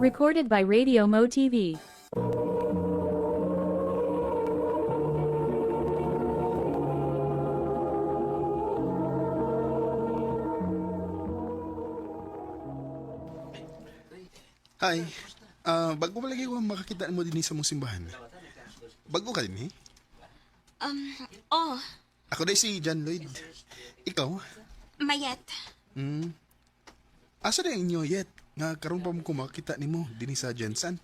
Recorded by Radio Mo TV. Hi. Ah, bago pa lagi ko makakita mo din sa mong simbahan. Bago ka din eh? Oh, Ako dahil si John Lloyd. Ikaw? Mayet. Hmm. Asa na inyo yet? Nga karon pa mo ko makita nimo dinhi sa Jensen.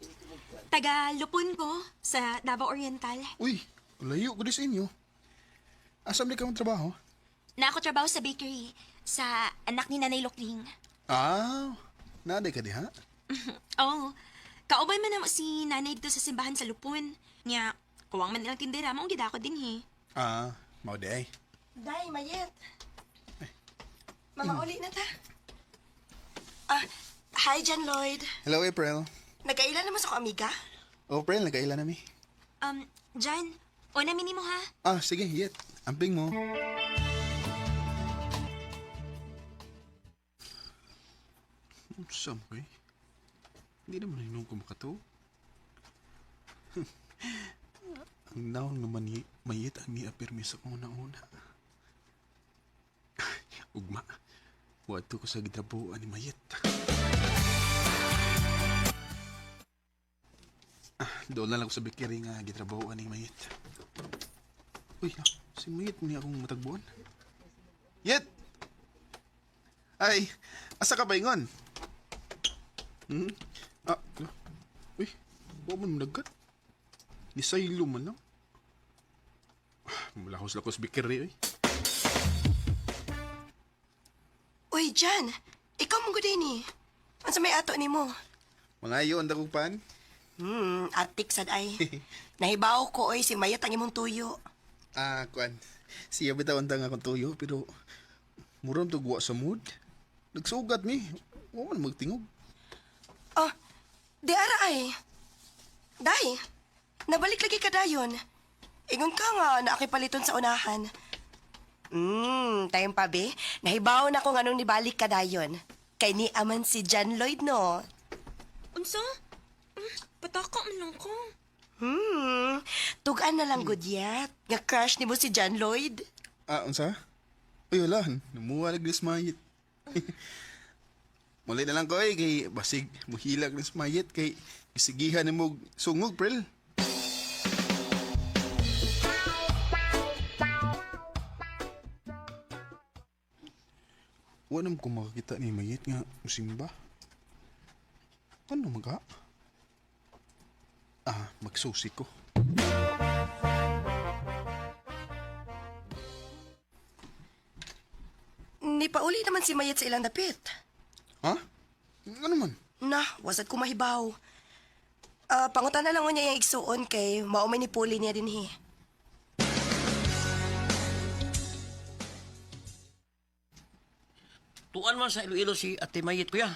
Taga Lupon ko sa Davao Oriental. Uy, layo ko di sa inyo. Asa man ka mong trabaho? Na ako trabaho sa bakery sa anak ni Nanay Lukling. Ah, naaday ka diha? Oh, kaubay man na si nanay dito sa simbahan sa Lupon. Nya, kuwang man ilang tindera, maong gid ako din he. Ah, mao di ay. Day, Mayet. Mama, uli na ta. Ah, hi, John Lloyd. Hello, April. Nagkailan naman sa ko, amiga? Oh, April, nagkaila na mi. John, una minimo ha. Ah, sige, yet. Amping mo. Saan ko eh? Hindi naman hinong ko makato. Ang naon naman ni mayit ang niapirmi sa kong una-una. Ugma, wadto ko sa gitrabuan ni Mayit. Ah, doon na lang ko sa bikiri nga gitrabuan ni Mayit. Uy, si Mayit ni akong matagbuan. Yet! Ay, asa ka ba ingon? Hmm? Ah, no. Uy, wa man nagkat. Ni saylo man lang. Ah, Malahos-lakos bikiri, uy. Uy, John, ikaw mong gudini. Ano sa may ato ni mo? Mga ayo, ang dagupan. Atik sad ay. Nahibaw ko oy si Mayet ang imong tuyo. Ah, kuan. Siya bitaw ang akong tuyo, pero muram to guwa sa mood. Nagsugat mi. Wa man magtingog. Oh, di ara ay. Day, nabalik lagi ka dayon. Ingon ka nga naakipaliton sa unahan. Tayong pabi. Nahibaw na kung anong nibalik ka dayon. Kay ni aman si John Lloyd, no? Unsa? Pataka man lang ko. Tugan na lang gudyat. Nga crush ni mo si John Lloyd. Ah, unsa? Uy, wala. Namuha lagi sa mayit. Muli na lang ko eh, kay basig muhilag ni mayit kay isigihan ni mo sungog, Prel. Wala naman ko makakita ni Mayit nga musimba. Ano maga? Ah, magsusi ko. Nipauli naman si Mayet sa ilang dapit. Ha? Ano man? Na, wasad ko mahibaw. Ah, pangutan na lang ko niya yung igsuon kay maumay ni Puli niya din he. Tuan man sa Iloilo si Ate Mayit, kuya.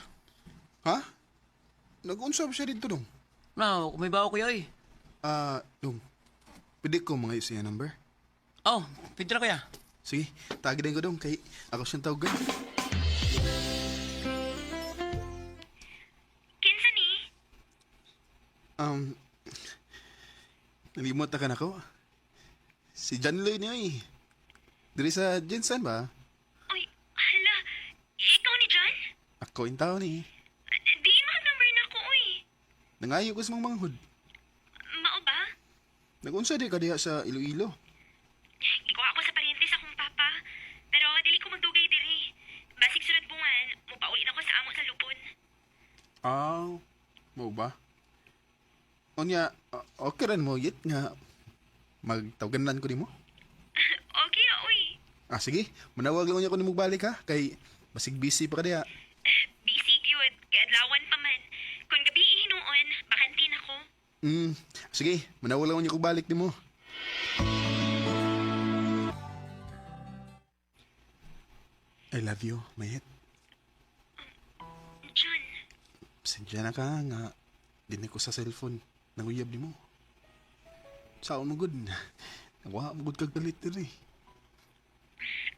Ha? Nag-unsa ba siya dito dong? Na, kumibaw kuya eh. Ah, dong. Pwede ko mga siya number? Oh, pwede na kuya. Sige, tagi din ko dong kay ako siyang tawagan. Kinsa ni? Um, Nalimot na ka na ko. Si John Lloyd niya eh. Diri sa Jensen ba? Uy, hala. Ikaw ni John? Ako in tao ni. Di mo number na ko, uy. Nangayo ko sa mga manghod. Mao ba? Nagunsa di ka diha sa Iloilo. Gikuha ko sa paryente sa akong papa. Pero dili ko magdugay diri. Basig sunod buwan, mupaulin ako sa amo sa lupon. Ah, mo ba? Unya, okay ran mo yit nga magtawganan ko nimo. Okay ra, uy. Ah, sige. Manawag lang unya ko nimo balik ha. Kay basig busy pa ka diha. Busy gyud, kay adlawan pa man. Kung gabi hinuon, bakante na ko. Sige, manawag lang unya ko balik nimo. I love you, Mayet. John, Pasensya na ka nga. Di na ko sa cellphone. Nanguyab nimo. Saon mo gud. Nawa mo gud kag galit diri.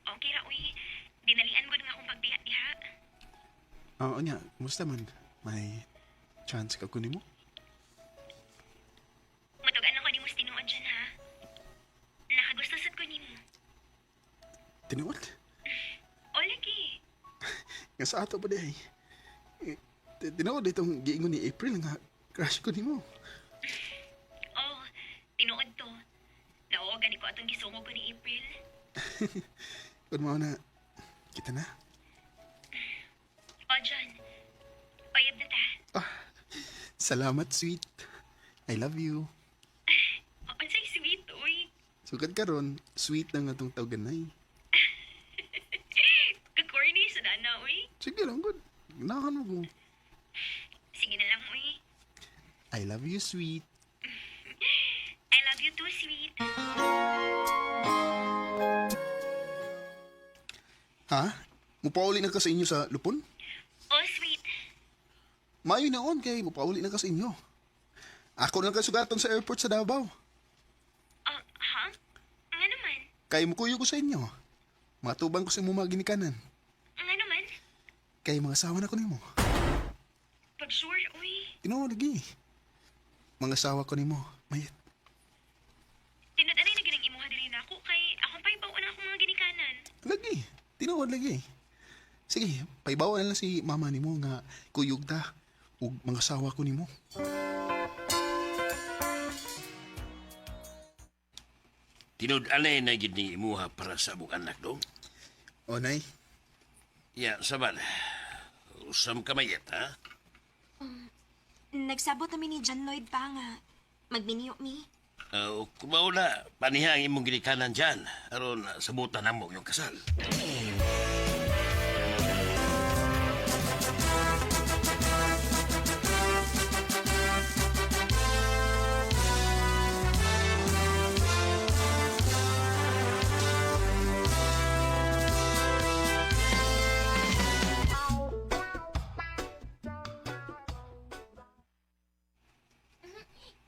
okay ra, uy. Dinalian gud nga akong pagbiya diha. Ah, unya, kumusta man? May chance ka ko nimo? Matugan ako nimo sa tinuod dyan, ha? Nakagusto sad ko nimo. Tinuod? O lagi. Nga sa ato pa di ay. Eh, Tinuod itong giingon ni April nga crush ko nimo. Oh, tinuod to. Nauo gani ko atong gisungog ko ni April. Kun mao na kita na. O, John. Payab na ta. Salamat, sweet. I love you. O, unsay sweet, uy. Sugad karon, sweet na nga tong tawganay. Ka-corny sa dana, uy. Sige lang, good. Ganahan mo ko. Sige na lang, uy. I love you, sweet. I love you too, sweet. Ha? Mupauli na ka sa inyo sa lupon? Oh, sweet. Maayo na on kay mupauli na ka sa inyo. Ako na kasugaton sa airport sa Davao. Oh, ha? Nga naman. Kay mukuyo ko sa inyo. Matubang ko sa imong mga ginikanan. Nga naman. Kay mga asawa na ko nimo. Pag sure, uy. Tinuod lagi. Mga asawa ko nimo, mayet. Tinud anay na ganang imuha diri na ako kay akong paibaw na akong mga ginikanan. Lagi. Tinuod lagi. Sige, paibawa na lang si mama nimo nga kuyog ta ug mga asawa ko nimo. Tinud-anay na gid ning imuha para sa among anak do. O nay, Ya, saban. Usam ka mayet, ha? Nagsabot namin ni John Lloyd pa nga. Magminiyo mi. Kumaw na, paniha ang imong ginikanan dyan. Aron, sabutan na mo yung kasal.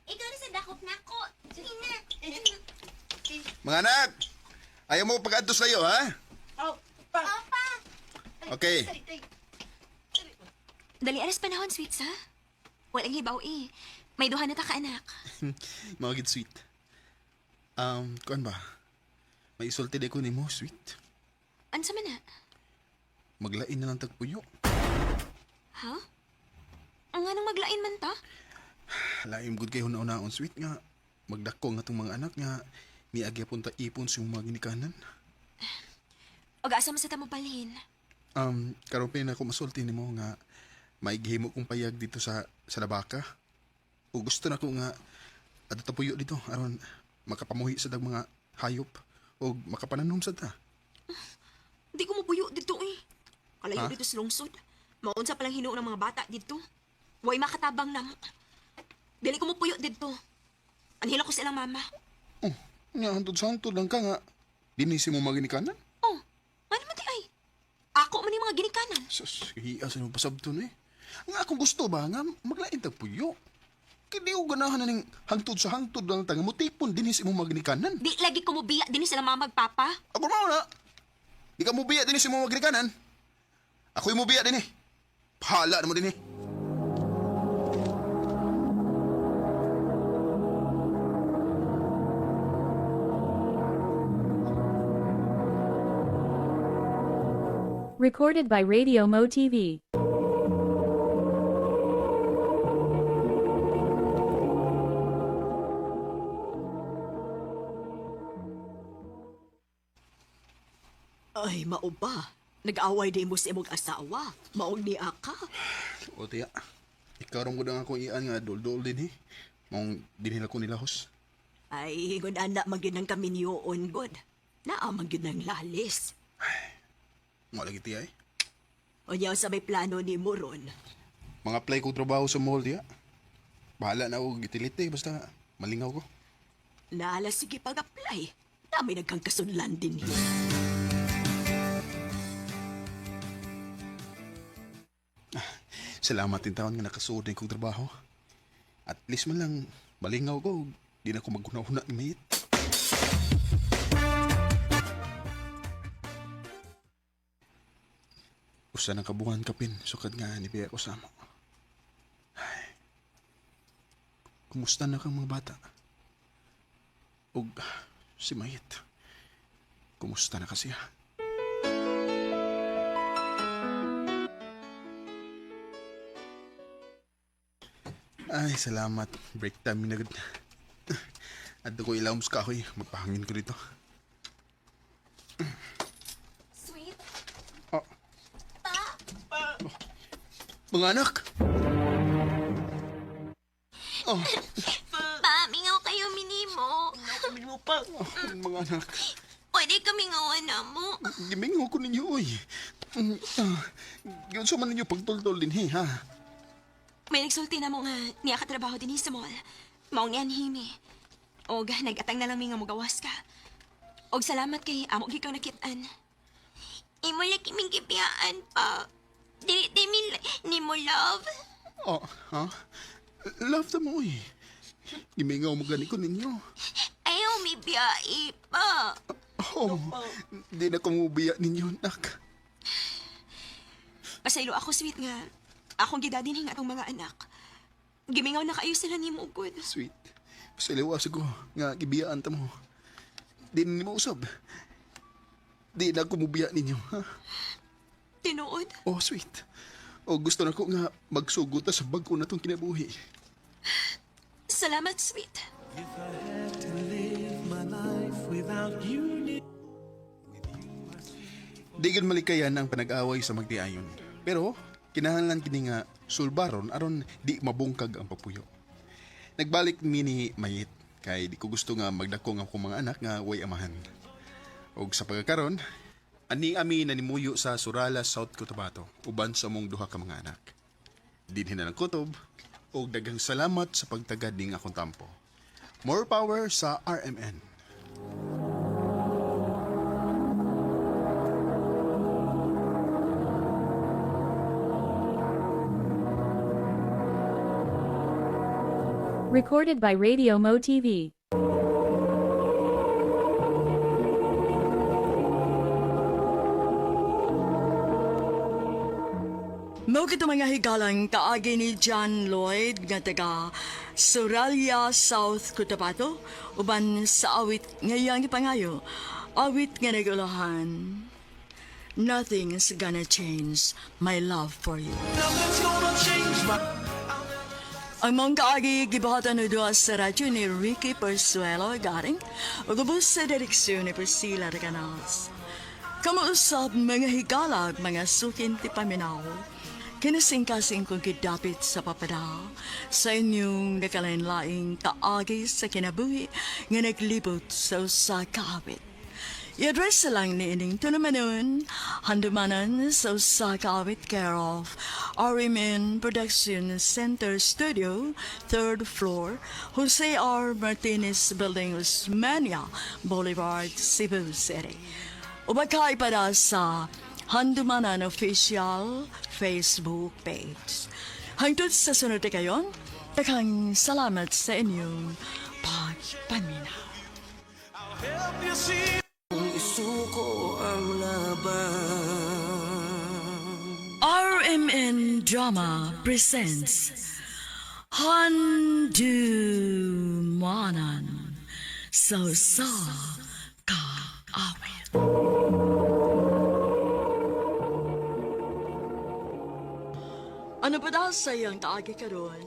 Ikaw na sa dakop na ako. Sige na. mga anak, ayaw mo pag-adto sa'yo, ha? Oh, pa. Opa! Okay. Dali aras panahon, sweets, ha? Walang hibaw eh. May duha na ta ka, anak. Mga gid sweet. Kuan ba? May isulti di ko nimo, sweet. Unsa man na? Maglain na lang tagpuyo. Ha? Nga nang maglain man ta? Laim gud kay huna-hunaon sweet nga. Magdako nga tong mga anak nga niagya punta ipon sa imong mga ginikanan. Og asa man sa tamo palhin? Karon pa na ako masulti nimo nga maigihimo kong payag dito sa Labaka. O gusto na ko nga adto ta puyo dito aron makapamuhi sa dag mga hayop o makapananom sa ta. Di ko mapuyo dito eh. Kalayo Ha? dito sa lungsod. Maunsa palang hinuon ng mga bata dito. Way makatabang na. Dili ko mapuyo dito. Anhila ko silang mama. Oh, nya hantod sa hantod lang ka nga. Dinhi si mo mga ginikanan. Oh, ano man di ay? Ako man yung mga ginikanan. Sus, hiya sa nung pasabton eh. Nga akong gusto ba nga maglain tag puyo. Kay di ko ganahan na ning hangtod sa hangtod lang tanga mo tipon dinhi sa imong mga ginikanan. Di lagi ko mubiya din sila mama magpapa. Ako mao na. Di ka mubiya dinhi sa imong mga ginikanan. Ako'y mubiya dinhi. Pahala na mo dinhi. Recorded by Radio Mo TV. Ay, mao ba? Nag-away di mo sa imong asawa. Maong ni ka. O tiya, ikaw ron ko na akong ian nga dol-dol din eh. Mong dinhila ko nilahos. Ay, ingon anak man gyud ang kaminyoon god. Naa man gyud ang lalis. Mo lagi tiya eh. Unya sa may plano ni mo ron. Mga apply ko trabaho sa mall tiya. Bahala na ako gitilite basta malingaw ko. Naala sige pag-apply. Dami nagkang kasunlan din hi. Salamat din taon nga nakasuod na kong trabaho. At least man lang malingaw ko. Di na ko maghuna-huna ni Mayit. Usa na kabuhan kapin sukad nga ni Bea ko sa amo. Ay. Kumusta na kang mga bata? Ug si Mayit. Kumusta na kasi siya? Ay, salamat. Break time na gud. Adto ko ilawom sa kahoy. Magpahangin ko dito. Sweet. Oh. Mga anak! Oh, Pa, mingaw kayo minimo. Minimo pa. oh, mga anak. Pwede kami ngawan na mo. Gimingaw ko ninyo, oy. Yun sa man ninyo pagtultol din, he, ha? May nagsulti na mo nga niya katrabaho din sa mall. Maong niyan himi. Og nagatang na lang mi nga mogawas ka. Og salamat kay amo gikaw nakitaan. Imo lagi ming gibiyaan pa. Dili di mi nimo love. Oh, ha? Love ta mo, oy. Gimingaw mo gani ko ninyo. Ayaw mi biyai pa. Oh, di na ko mubiya ninyo, anak. Pasaylo ako sweet nga. Akong gidadin nga atong mga anak. Gimingaw na kayo sila nimo gud. Sweet. Pasaylo ko nga gibiyaan ta mo. Di na nimo usab. Di na ko mubiya ninyo, ha? Tinuod. Oh, sweet. Oh, gusto na ko nga magsugot ta sa bag-o na tong kinabuhi. Salamat sweet. Di gud malikayan ang panag-away sa magdiayon. Pero kinahanglan kini nga sulbaron aron di mabungkag ang papuyo. Nagbalik mi ni Mayit kay di ko gusto nga magdako nga akong mga anak nga way amahan. Og sa pagkakaron, ani ami nanimuyo sa Surala, South Cotabato uban sa among duha ka mga anak. Dinhi na ng kutob og daghang salamat sa pagtagad ning akong tampo. More power sa RMN. Recorded by Radio Mo TV. Mao kito mga higalang kaagi ni John Lloyd nga taga Soralia, South Cotabato uban sa awit ngayang ipangayo. Awit nga nagulahan. Nothing's gonna change my love for you. Ang mong kaagi gibuhatan ni duha sa radyo ni Ricky Persuelo Garing ug ubos sa direksyon ni Priscilla Recanals. Kamuusap mga higalag, mga sukin ti paminaw. Kinasingkasing kong gidapit sa papada sa inyong nakalain-laing kaagi sa kinabuhi nga naglibot sa usa ka awit. I-address lang ni ining tunamanon, handumanan sa usa ka awit care of RMN Production Center Studio, 3rd floor, Jose R. Martinez Building, Osmania Boulevard, Cebu City. Ubakay para sa Handumanan Official Facebook page. Hangtod sa sunod na kayon, daghang salamat sa inyong pagpaminaw. RMN Drama presents Handumanan sa Sa Kaawit. Ano pa daw sa iyang kaagi karon?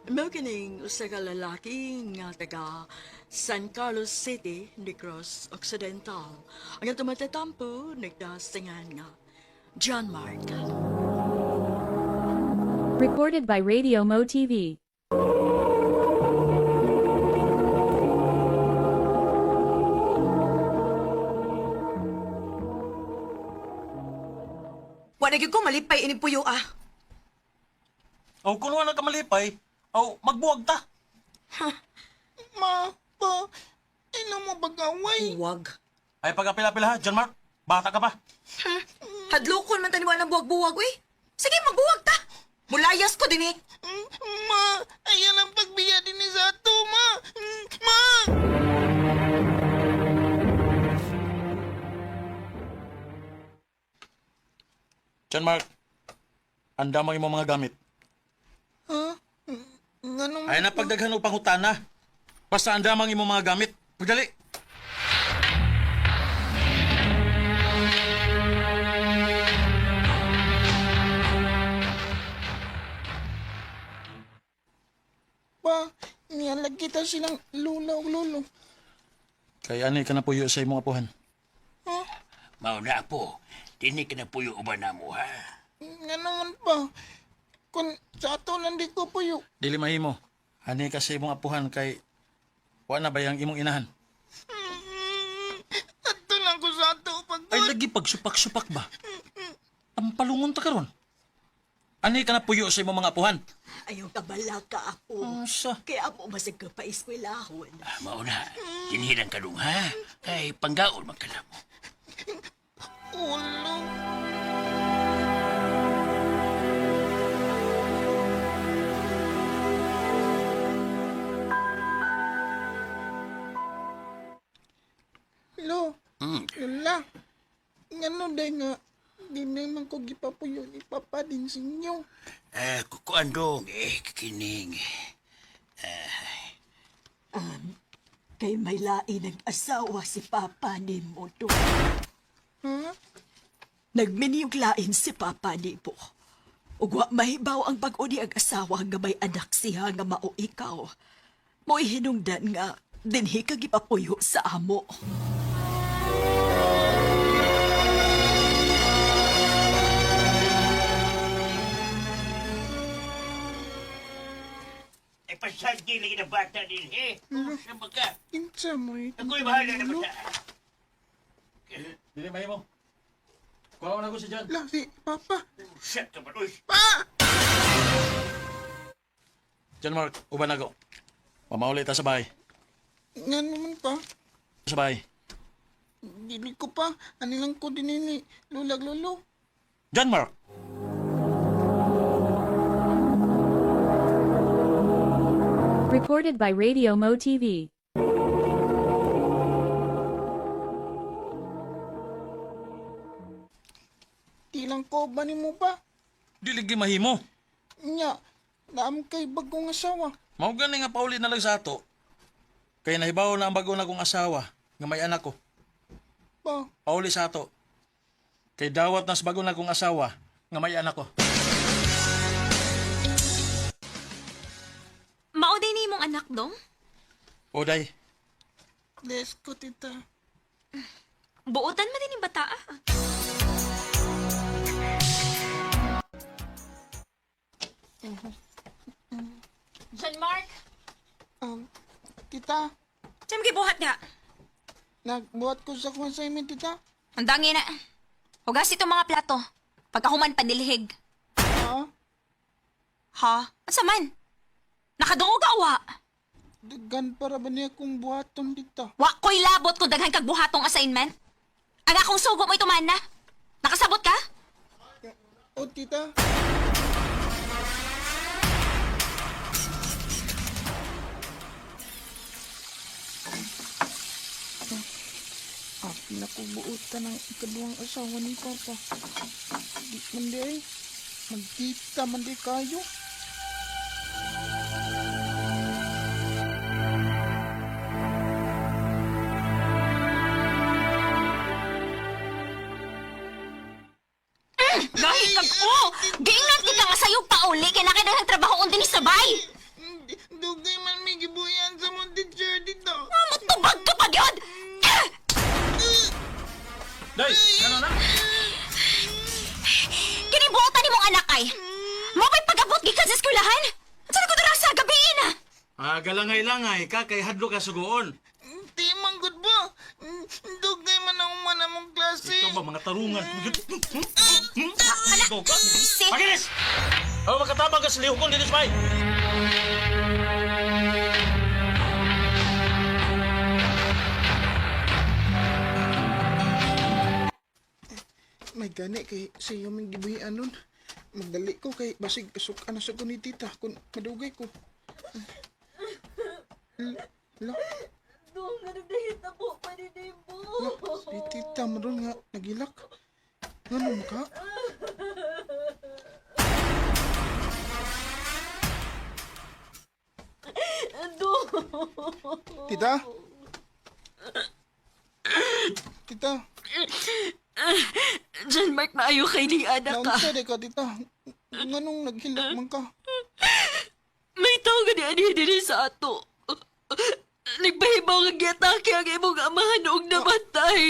Mao kining usa ka lalaki nga taga San Carlos City, Negros Occidental. Ang atong matatampo nagdasingan nga John Mark. Recorded by Radio Mo TV. Wa na gyud ko malipay ini puyo ah. Aw, kung wala ka malipay, aw, magbuwag ta. Ma, pa, ino mo bagaway. Huwag. Ay, pagapila-pila ha, John Mark. Bata ka pa. Hadlokon man taniwa ng buwag-buwag uy. Sige, magbuwag ta. Mulayas ko dinhi. Ma, ayan ang pagbiya din ni sa ato, ma. Ma! John Mark, andamang imong mga gamit. Ha? Nganong... Ay, napagdaghan og pangutana. Basta andamang imong mga gamit. Pagdali. Pa, niyalag kita silang lula o lolo. Kay ani ka na puyo sa imong apuhan. Mao na po, dini ka na puyo uban na mo ha. Nga naman pa, kung sa ato lang di ko puyo. Dili mahimo. Ani ka sa imong apuhan kay wa na bayang imong inahan. Ato lang ko sa ato pag... Ay lagi pagsupak-supak ba? Tampalungon ta karon. Ani ka na puyo sa imong mga apuhan. Ayaw kabalaka ako. Unsa? Kaya amo masag ka pa eskwelahon. Ah, mao na, dinhi lang kadung ha. Kay panggaon man ka na mo. Ulo. Lo, Lola, ngano day nga, di naman ko gipapuyo ni Papa din sa inyo. Eh, kukuan dong, eh, kikining. Kay may lain ang asawa si Papa ni mo to. Ha? Nagminiyog lain si Papa ni mo. Ug wa mahibaw ang bag-o ni ang asawa nga may anak siya nga mao ikaw. Mo'y hinungdan nga dinhi ka gipapuyo sa amo. Eh, pasagdi lagi na bata din, eh. Sa baga. Kinsa mo eh. Ako'y bahala na bata. Dili mahimo. Kuha na ko si John. La, si Papa. Shut ka ba, uy. Pa! John Mark, uban na ko. Pamauli ta sa bahay. Nga naman pa, Sa bahay. dili ko pa, anilang ko din ni Lulag Lolo. John Mark. Recorded by Radio Mo TV. Di lang ko ba ni mo pa? Dili gi mahimo. Nya, naam kay bagong asawa. Mao gani nga pauli na lang sa ato. Kay nahibaw na ang bago na kong asawa nga may anak ko. Pa, Pauli sa ato. Kay dawat na sa bago na kong asawa nga may anak ko. Mao din ni imong anak dong? Oday, bless ko tita. Buotan man din yung bata ah. John Mark, Tita, saan mo gibuhat nga? nagbuhat ko sa akong assignment tita. Ang dangi na. Hugas itong mga plato. Pagkahuman panilhig. Ha? Ha? Asa man? Nakadungog ka wa? Daghan para ba niya kong buhaton tita? Wa ko'y labot kung daghan kag buhatong assignment. Ang akong sugo mo'y tuman na. Nakasabot ka? O tita, Ah, pinakubuotan ng ikaduhang asawa ni Papa. Di man di ay. Magtita man di kayo. Gahi kag o! Giingnan ti ka nga sayo pauli kay nakaidaghang trabaho unti ni sabay. Dugay man may gibuyan sa mong teacher dito. Ah, Matubag ka pa gyud! Day, ano na? Kinibuotan nimong anak ay. Mo ba'y pag-abot gikan sa eskwelahan? Saan ko dara sa gabi na? Ah, galangay-langay ka kay hadlo ka sugoon. Di man gud ba? Dugay man ang man among klase. Ikaw ba mga tarungan? Anak, Ikaw ka? si... Pakinis! Oh, makatabang ka sa lihokon dito sa bay. May gani kay sa iyo man gibuhian nun. Magdali ko kay basig sukan na sa ko ni tita kung madugay ko. Lo, Dong, anong nahitabo pa ni Nemo? si tita mo ron nga nagilak. Ngano mo ka? Dong! Tita? Tita, John Mark, maayo kay ning anak ka. naunsa di ka tita. Nganong naghilak man ka? May tao ka ni ani diri sa ato. Nagpahibaw nga giatake ang imong amahan og namatay.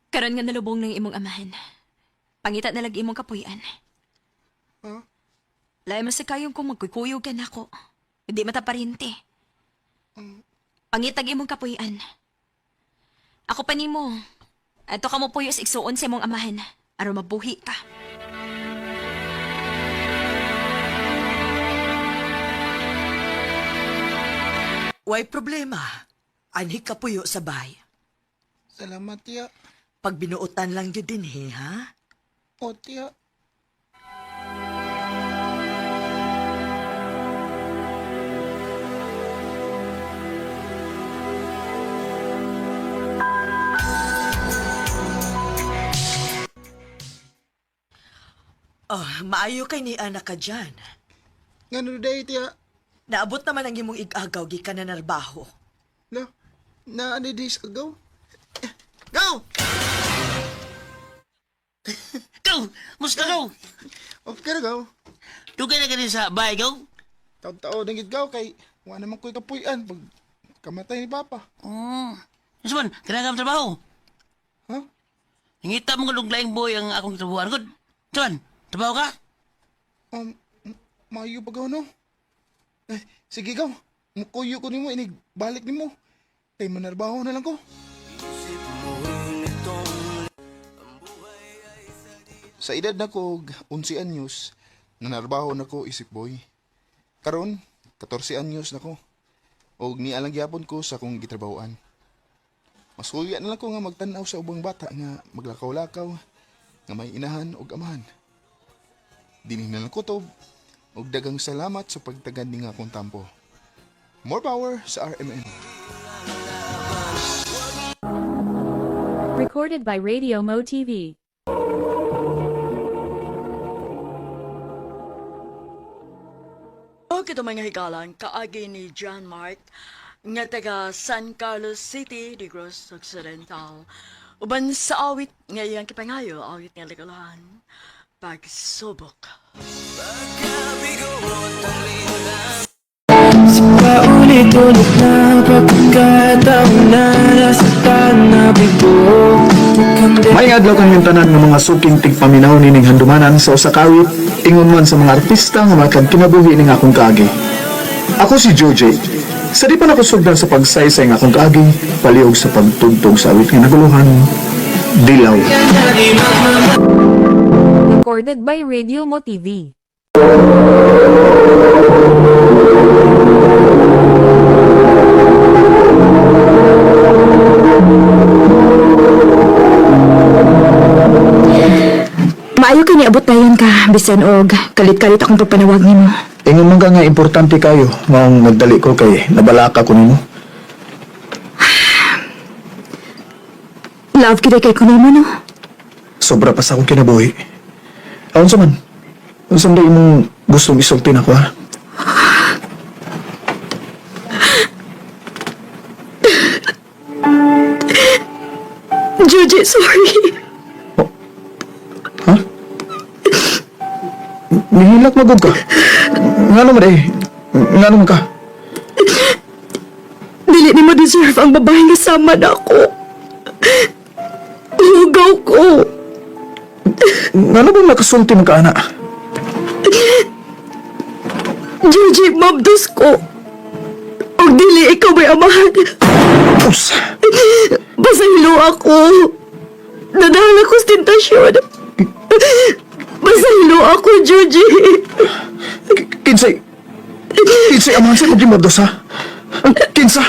Karon nga nalubong ng imong amahan. Pangita na lang imong kapuy-an. Ha? Lain man sa kayong kung magkukuyog ka nako. Hindi mataparente. Pangitag imong kapuy-an. Ako pa nimo. Ato ka mo puyo sa igsuon sa imong amahan. Aron mabuhi ka. Way problema. Anhi ka puyo sa bay. Salamat tiya. Pag binuotan lang yun din he, ha? O tiya. Oh, maayo kay ni anak ka dyan. Ngano day tiya? Naabot naman ang imong igagaw gikan na narbaho. Lo, na ano di sa go? Go! Go! Musta go? Okay ra go. Dugay na ka din sa bahay, go? Taon-taon na gid go kay wa naman ko'y kapuy-an pag kamatay ni Papa. Yes man, kailangan ka trabaho. Ha? Hingita mo nga laing boy ang akong trabahoan. Good. Chuan, trabaho ka? Um, maayo pa gaw no? Eh, sige gaw. Mukuyo ko nimo inig balik nimo. Kay manarbaho na lang ko. Sa edad na ko og 11 anyos, nanarbaho na ko isip boy. Karon, 14 anyos na ko. Og nialang gyapon ko sa akong gitrabahoan. Mas huya na lang ko nga magtan-aw sa ubang bata nga maglakaw-lakaw, nga may inahan og amahan. Dinhi na lang kutob ug daghang salamat sa pagtagad ning akong tampo. More power sa RMN. Recorded by Radio Mo TV. O kito mga higalan, kaagi ni John Mark, nga taga San Carlos City, Negros Occidental. Uban sa awit nga iyang kipangayo, awit nga ligalahan, pagsubok. Paulit-ulit na pagkakataon na nasaktan na bigo. May adlaw kang tanan ng mga suking tigpaminaw nining handumanan sa usa ka awit, ingon man sa mga artista nga matag kinabuhi ning akong kaagi. Ako si Joje. Sa di pa nakusugdan sa pagsaysay ng akong kaagi, paliog sa pagtugtog sa awit nga naguluhan, Dilaw. Recorded by Radio Mo TV. Maayo kay niabot dayon ka, bisan og kalit-kalit akong pagpanawag nimo. Ingon man ka nga importante kayo, maong nagdali ko kay nabalaka ko nimo. Love kita kay kunimo no. Sobra pa sa akong kinabuhi. Aon sa man? Unsa man imong gustong isulti nako ha? Juji, sorry. Ha? Nihilak magod ka. Ngano man eh? Ngano man ka? Dili nimo deserve ang babae nga sama na ako. Hugaw ko. Ngano ba nakasulti man ka ana? Juji, mabdos ko. Og dili ikaw may amahan. Usa. Basahilo ako. Nadala ko sa tentasyon. Basahilo ako, Juji. Kinsay Kinsay amahan sa imong gimabdos ha? Kinsa?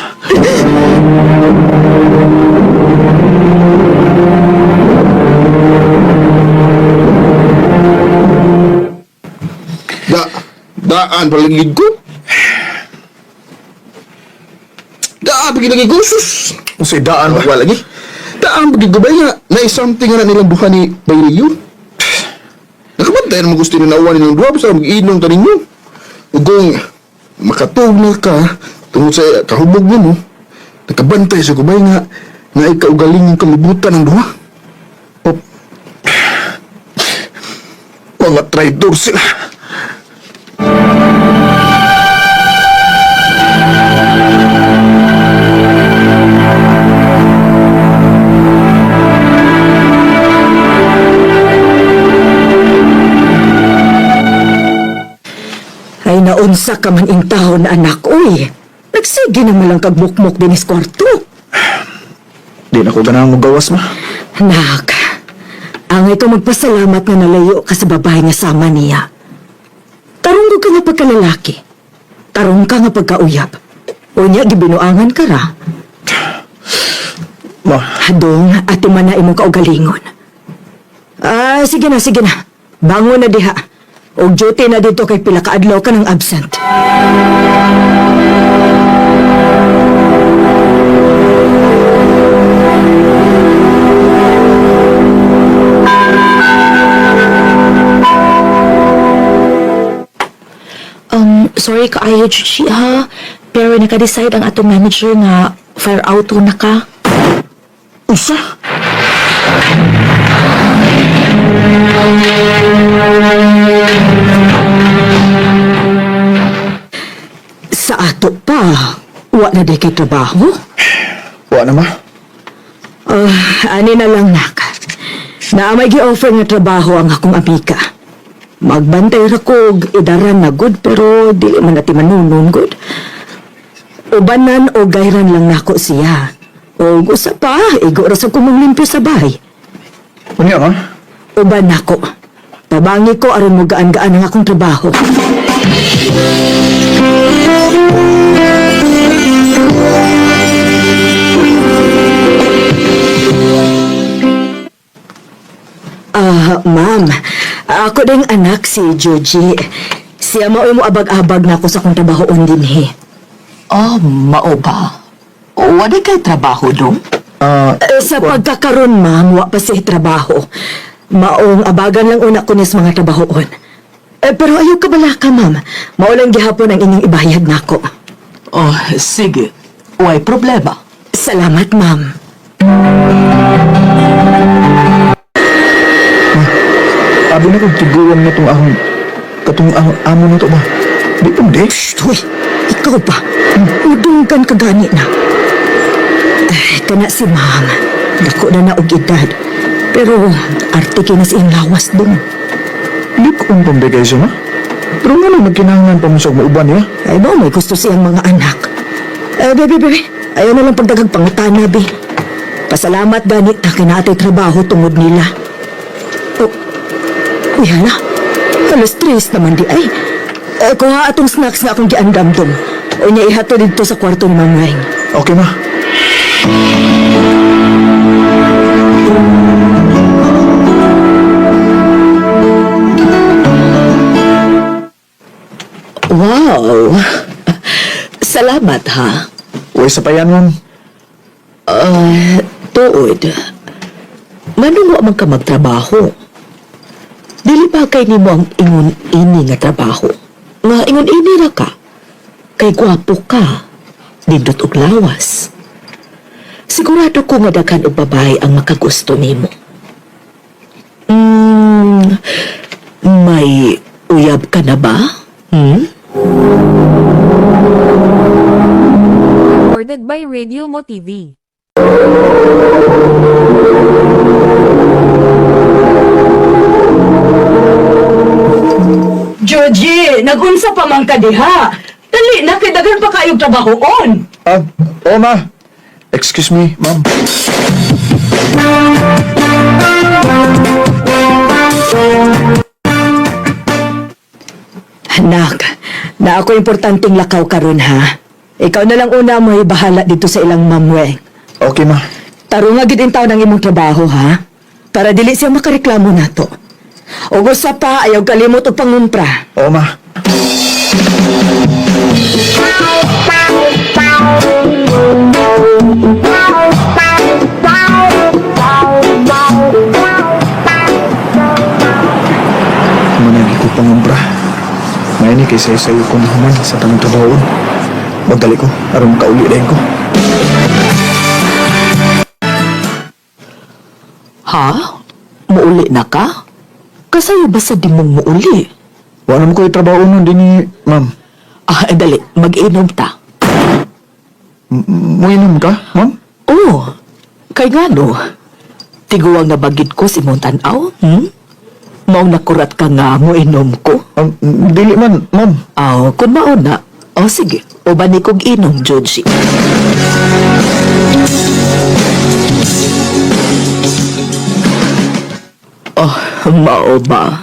Da, daan palagid ko. Daan pagilagi ko, sus. Unsay daan ba? Wala lagi. Daan pagid ko ba nga, na something nga na nilang duha ni Bayriyo. Nakabantay na gusto nila nauwan nilang duha, basta mag-inom ta ninyo. Ug kung makatug na ka, tungod sa kahubog nimo, nakabantay sa kubay nga, na ikaugaling yung kalibutan ng duha. Mga traidor sila. Ay naunsa ka man intahon na anak, uy. Nagsige naman lang kagbukmok din is kwarto. Di na ko ganahan mo gawas ma. Nak, ang ikaw magpasalamat nga nalayo ka sa babae nga sama niya. Tarong ka nga pagkalalaki. Tarong ka nga pagkauyab. O niya, gibinuangan ka ra. Ma, Hadong, ati man na imong kaugalingon. Ah, sige na, sige na. Bangon na diha. Og duty na dito kay pila ka adlaw ka ng absent. Sorry kaayo, Juji, ha? Pero naka-decide ang atong manager nga fire auto na ka. usa? Sa ato pa, wa na di kay trabaho. Wa na ma. Ah, ani na lang nak. Naa may gi-offer nga trabaho ang akong amiga. Magbantay ra kog idaran na good pero dili man nati manunon good. Ubanan o gayran lang nako siya. O usa pa, igo ra sa kumanglimpyo sa bahay. Unya ma? Uban nako. Tabangi ko aron mo gaan-gaan ang akong trabaho. Ah, ma'am. Ako ding anak si Joji. Siya mao mo abag-abag na ako sa akong trabahoon dinhi. Oh, mao ba? Wala kay trabaho dong? Ah, Eh, sa pagkakaroon, ma'am, wa pa siya trabaho. Maong abagan lang una ko nis mga trabahoon. Eh, pero ayaw ka bala ka, ma'am. Mao lang gihapon ang inyong ibayad nako. Oh, sige. Way problema. Salamat, ma'am. abi na kong tiguan na tong akong katong akong amo na to ba? Di pa di. Shh, hoy, ikaw ba? Udunggan ka gani na. Ay, kana si ma'am. Dako na na og edad. Pero arte kay na sa iyang lawas dong. Likon pambigay siya ma. Pero nga lang nagkinahanglan pa mo siya mauban niya. Ay ba, may gusto siyang mga anak. Eh, bebe, bebe, ayaw na lang pagdagag pangutana, be. Pasalamat gani ta kinaatay trabaho tungod nila. Oh, Uy, hala. 3:00 naman di ay. Eh, kuha atong snacks nga akong giandamdom. O niya ihato dito sa kwarto ni Ma'am Weng. Okay, ma. Wow! Salamat ha. Uy, sa payan, ma'am. Tuod. Manong wa man ka magtrabaho. Dili ba kay nimo ang ingon ini nga trabaho? Nga ingon ini ra ka. Kay gwapo ka. Nindot og lawas. Sigurado ko nga daghan og babae ang makagusto nimo. Mm, may uyab ka na ba? Hmm? Recorded by Radio Mo TV. Georgie, nagunsa pa man ka diha. Dali na kay daghan pa kayong trabahoon. Ah, oo, ma. Excuse me, ma'am. Anak, na ako importanteng lakaw karon ha. Ikaw na lang una mo bahala dito sa ilang Ma'am Weng. Okay, ma. Tarunga gid in taon ang imong trabaho ha. Para dili siya makareklamo nato. O usa pa ayaw kalimot og pangumpra. Oo, ma. Managi ko pangumpra. May ni kay sayo-sayo ko na human sa tanong trabahoon. Magdali ko, aron makauli din ko. Ha? Muuli na ka? Kasayo ba sa di mong muuli? Wala naman ko yung trabaho nun din ni, ma'am. Ah, dali, mag-inom ta. Muinom ka, ma'am? Oo. Kay ngano? Tiguang nabagid ko si mong tanaw, hmm? Maong nakurat ka nga mo inom ko. Dili man, ma'am. Aw, kung mauna. O sige, uban ni kog inom, Joji. Oh, mao ba?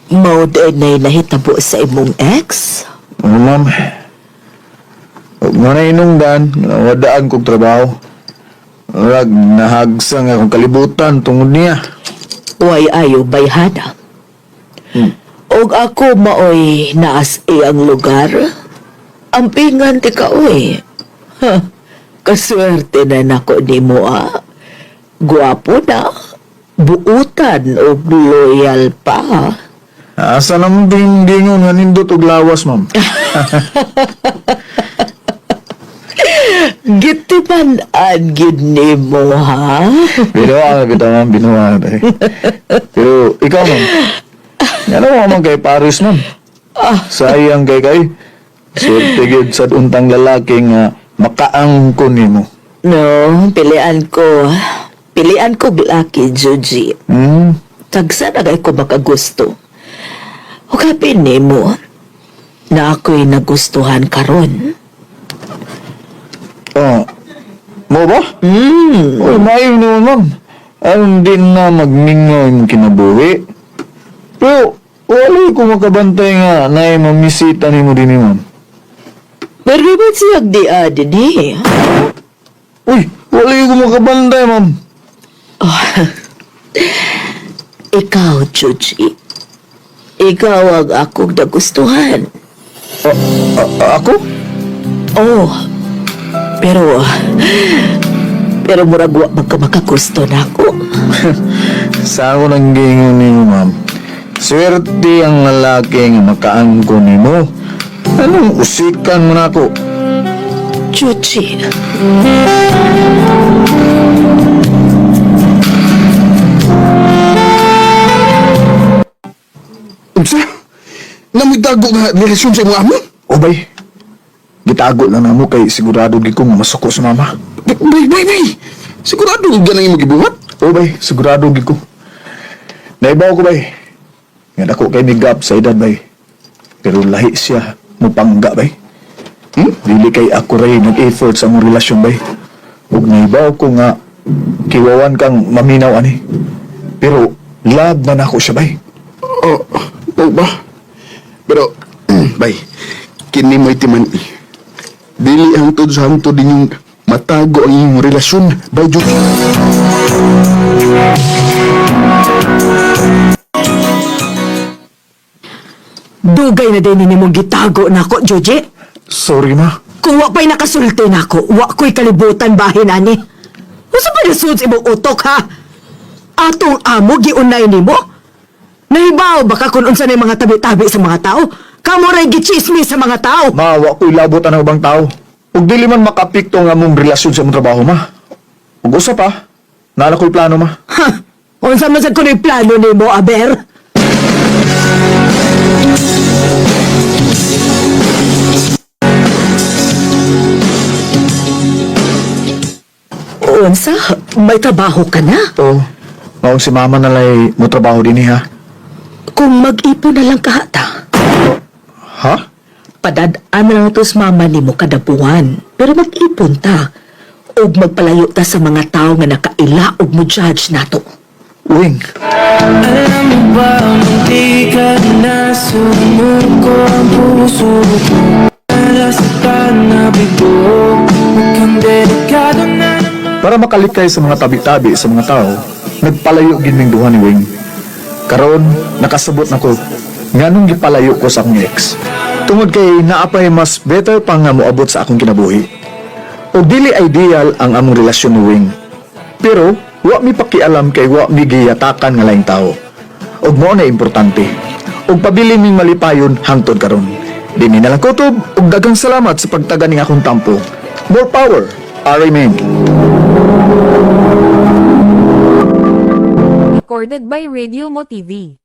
Mao din na'y nahitabo sa imong ex? Oo, ma'am. Huwag mo na inungdan, wadaan kong trabaho. Rag, nahagsang akong kalibutan tungod niya. Way ayo bayhana. Og ako maoy naas iyang lugar. Ampingan ti ka oy. Ha, kaswerte na nako nimo ah. Guwapo na, buutan og loyal pa. Asa naman din gingon nga nindot og lawas, ma'am. Gitiman-an gyud nimo ha. Binuha kita, ma'am. Binuha kita. Pero ikaw, ma'am. Ano mo man kay Paris, ma'am? Sayang kay kay. Swerte gyud sa untang lalaki nga makaangko nimo. No, pilian ko. Pilian ko laki, Juji. Hmm? Tagsa na kay ko makagusto. O kapin nimo na ako'y nagustuhan karon. Oh. Mo ba? Hmm. Uy, maayo naman, ma'am. Aron din na magmingaw yung kinabuhi. Pero, wala ko makabantay nga na mamisita ni mo din ni ma'am. Pero ba siyang di din eh? Uy, wala ko makabantay, ma'am. Oh. Ikaw, Juji. Ikaw ang akong nagustuhan. Ako? Oh, pero... Pero murag wa man ka makagusto na ako. Sa ako nang gingon nimo, ma'am. Swerte ang lalaki nga makaangko nimo. Anong usikan mo na ako? Chuchi. Unsa? Namudago nga relasyon sa imong amo? Obay, gitago lang namo kay sigurado gid ko nga masuko sa mama. Bay, bay, bay! Sigurado ka ganang imong gibuhat? Obay, sigurado gid ko. Naibaw ko bay. Nga dako kay mi gap sa edad bay. Pero lahi siya mupangga bay. Hmm? Dili kay ako ray nag-effort sa among relasyon bay. Ug naibaw ko nga kiwawan kang maminaw ani. Pero love na nako siya bay. Oh, oh ba? Pero, bay, kini mo'y timan. Dili hangtod sa hangtod ninyong matago ang inyong relasyon, bay Joey. Dugay na din nimong gitago nako, Joje. Sorry, ma. Kung wa pa'y nakasulti nako, wa ko'y kalibutan bahin ani. Unsa pa nasud sa imong utok ha? Atong amo giunay nimo? Nahibaw baka kung unsa na yung mga tabi-tabi sa mga tao? Kamo ray gichismis sa mga tao. Ma, wa ko'y labot ang ubang tao. Ug dili man makapikto ang among relasyon sa imong trabaho, ma. Ug usa pa, naa na ko'y plano, ma. Ha? Unsa man sad kuno'y plano nimo, Aber? Unsa? May trabaho ka na? Oo. Maong si mama na lay mo trabaho din ha. Kung mag-ipon na lang ka ta. Ha? Padad-an na lang to sa mama nimo kada buwan. Pero mag-ipon ta. Og magpalayo ta sa mga tao nga nakaila og mo judge nato. Wing. Alam mo ba, munti ka na sumuko ang puso ko. Nasaktan na bigo. Mukhang delikado na naman. Para makalikay sa mga tabi-tabi sa mga tao, nagpalayo gid ming duha ni Wing. Karon, nakasabot na ko nganong gipalayo ko sa akong ex. Tungod kay naapay mas better pa nga moabot sa akong kinabuhi. O dili ideal ang among relasyon ni Wing. Pero wa mi pakialam kay wa mi giyatakan nga laing tao. Ug mao na importante. Ug pabili ming malipayon hangtod karon. Dinhi na lang kutob ug daghang salamat sa pagtaga ning akong tampo. More power. RA Meng. Recorded by Radio Mo TV.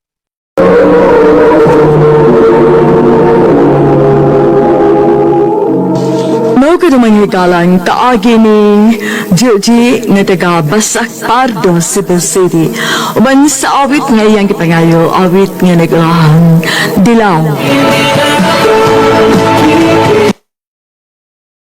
Mao ka naman higalang kaagi ni Joji nga taga Basak Pardo, Cebu City. Uban sa awit nga iyang gipangayo, awit nga nag-ulahan, Dilaw.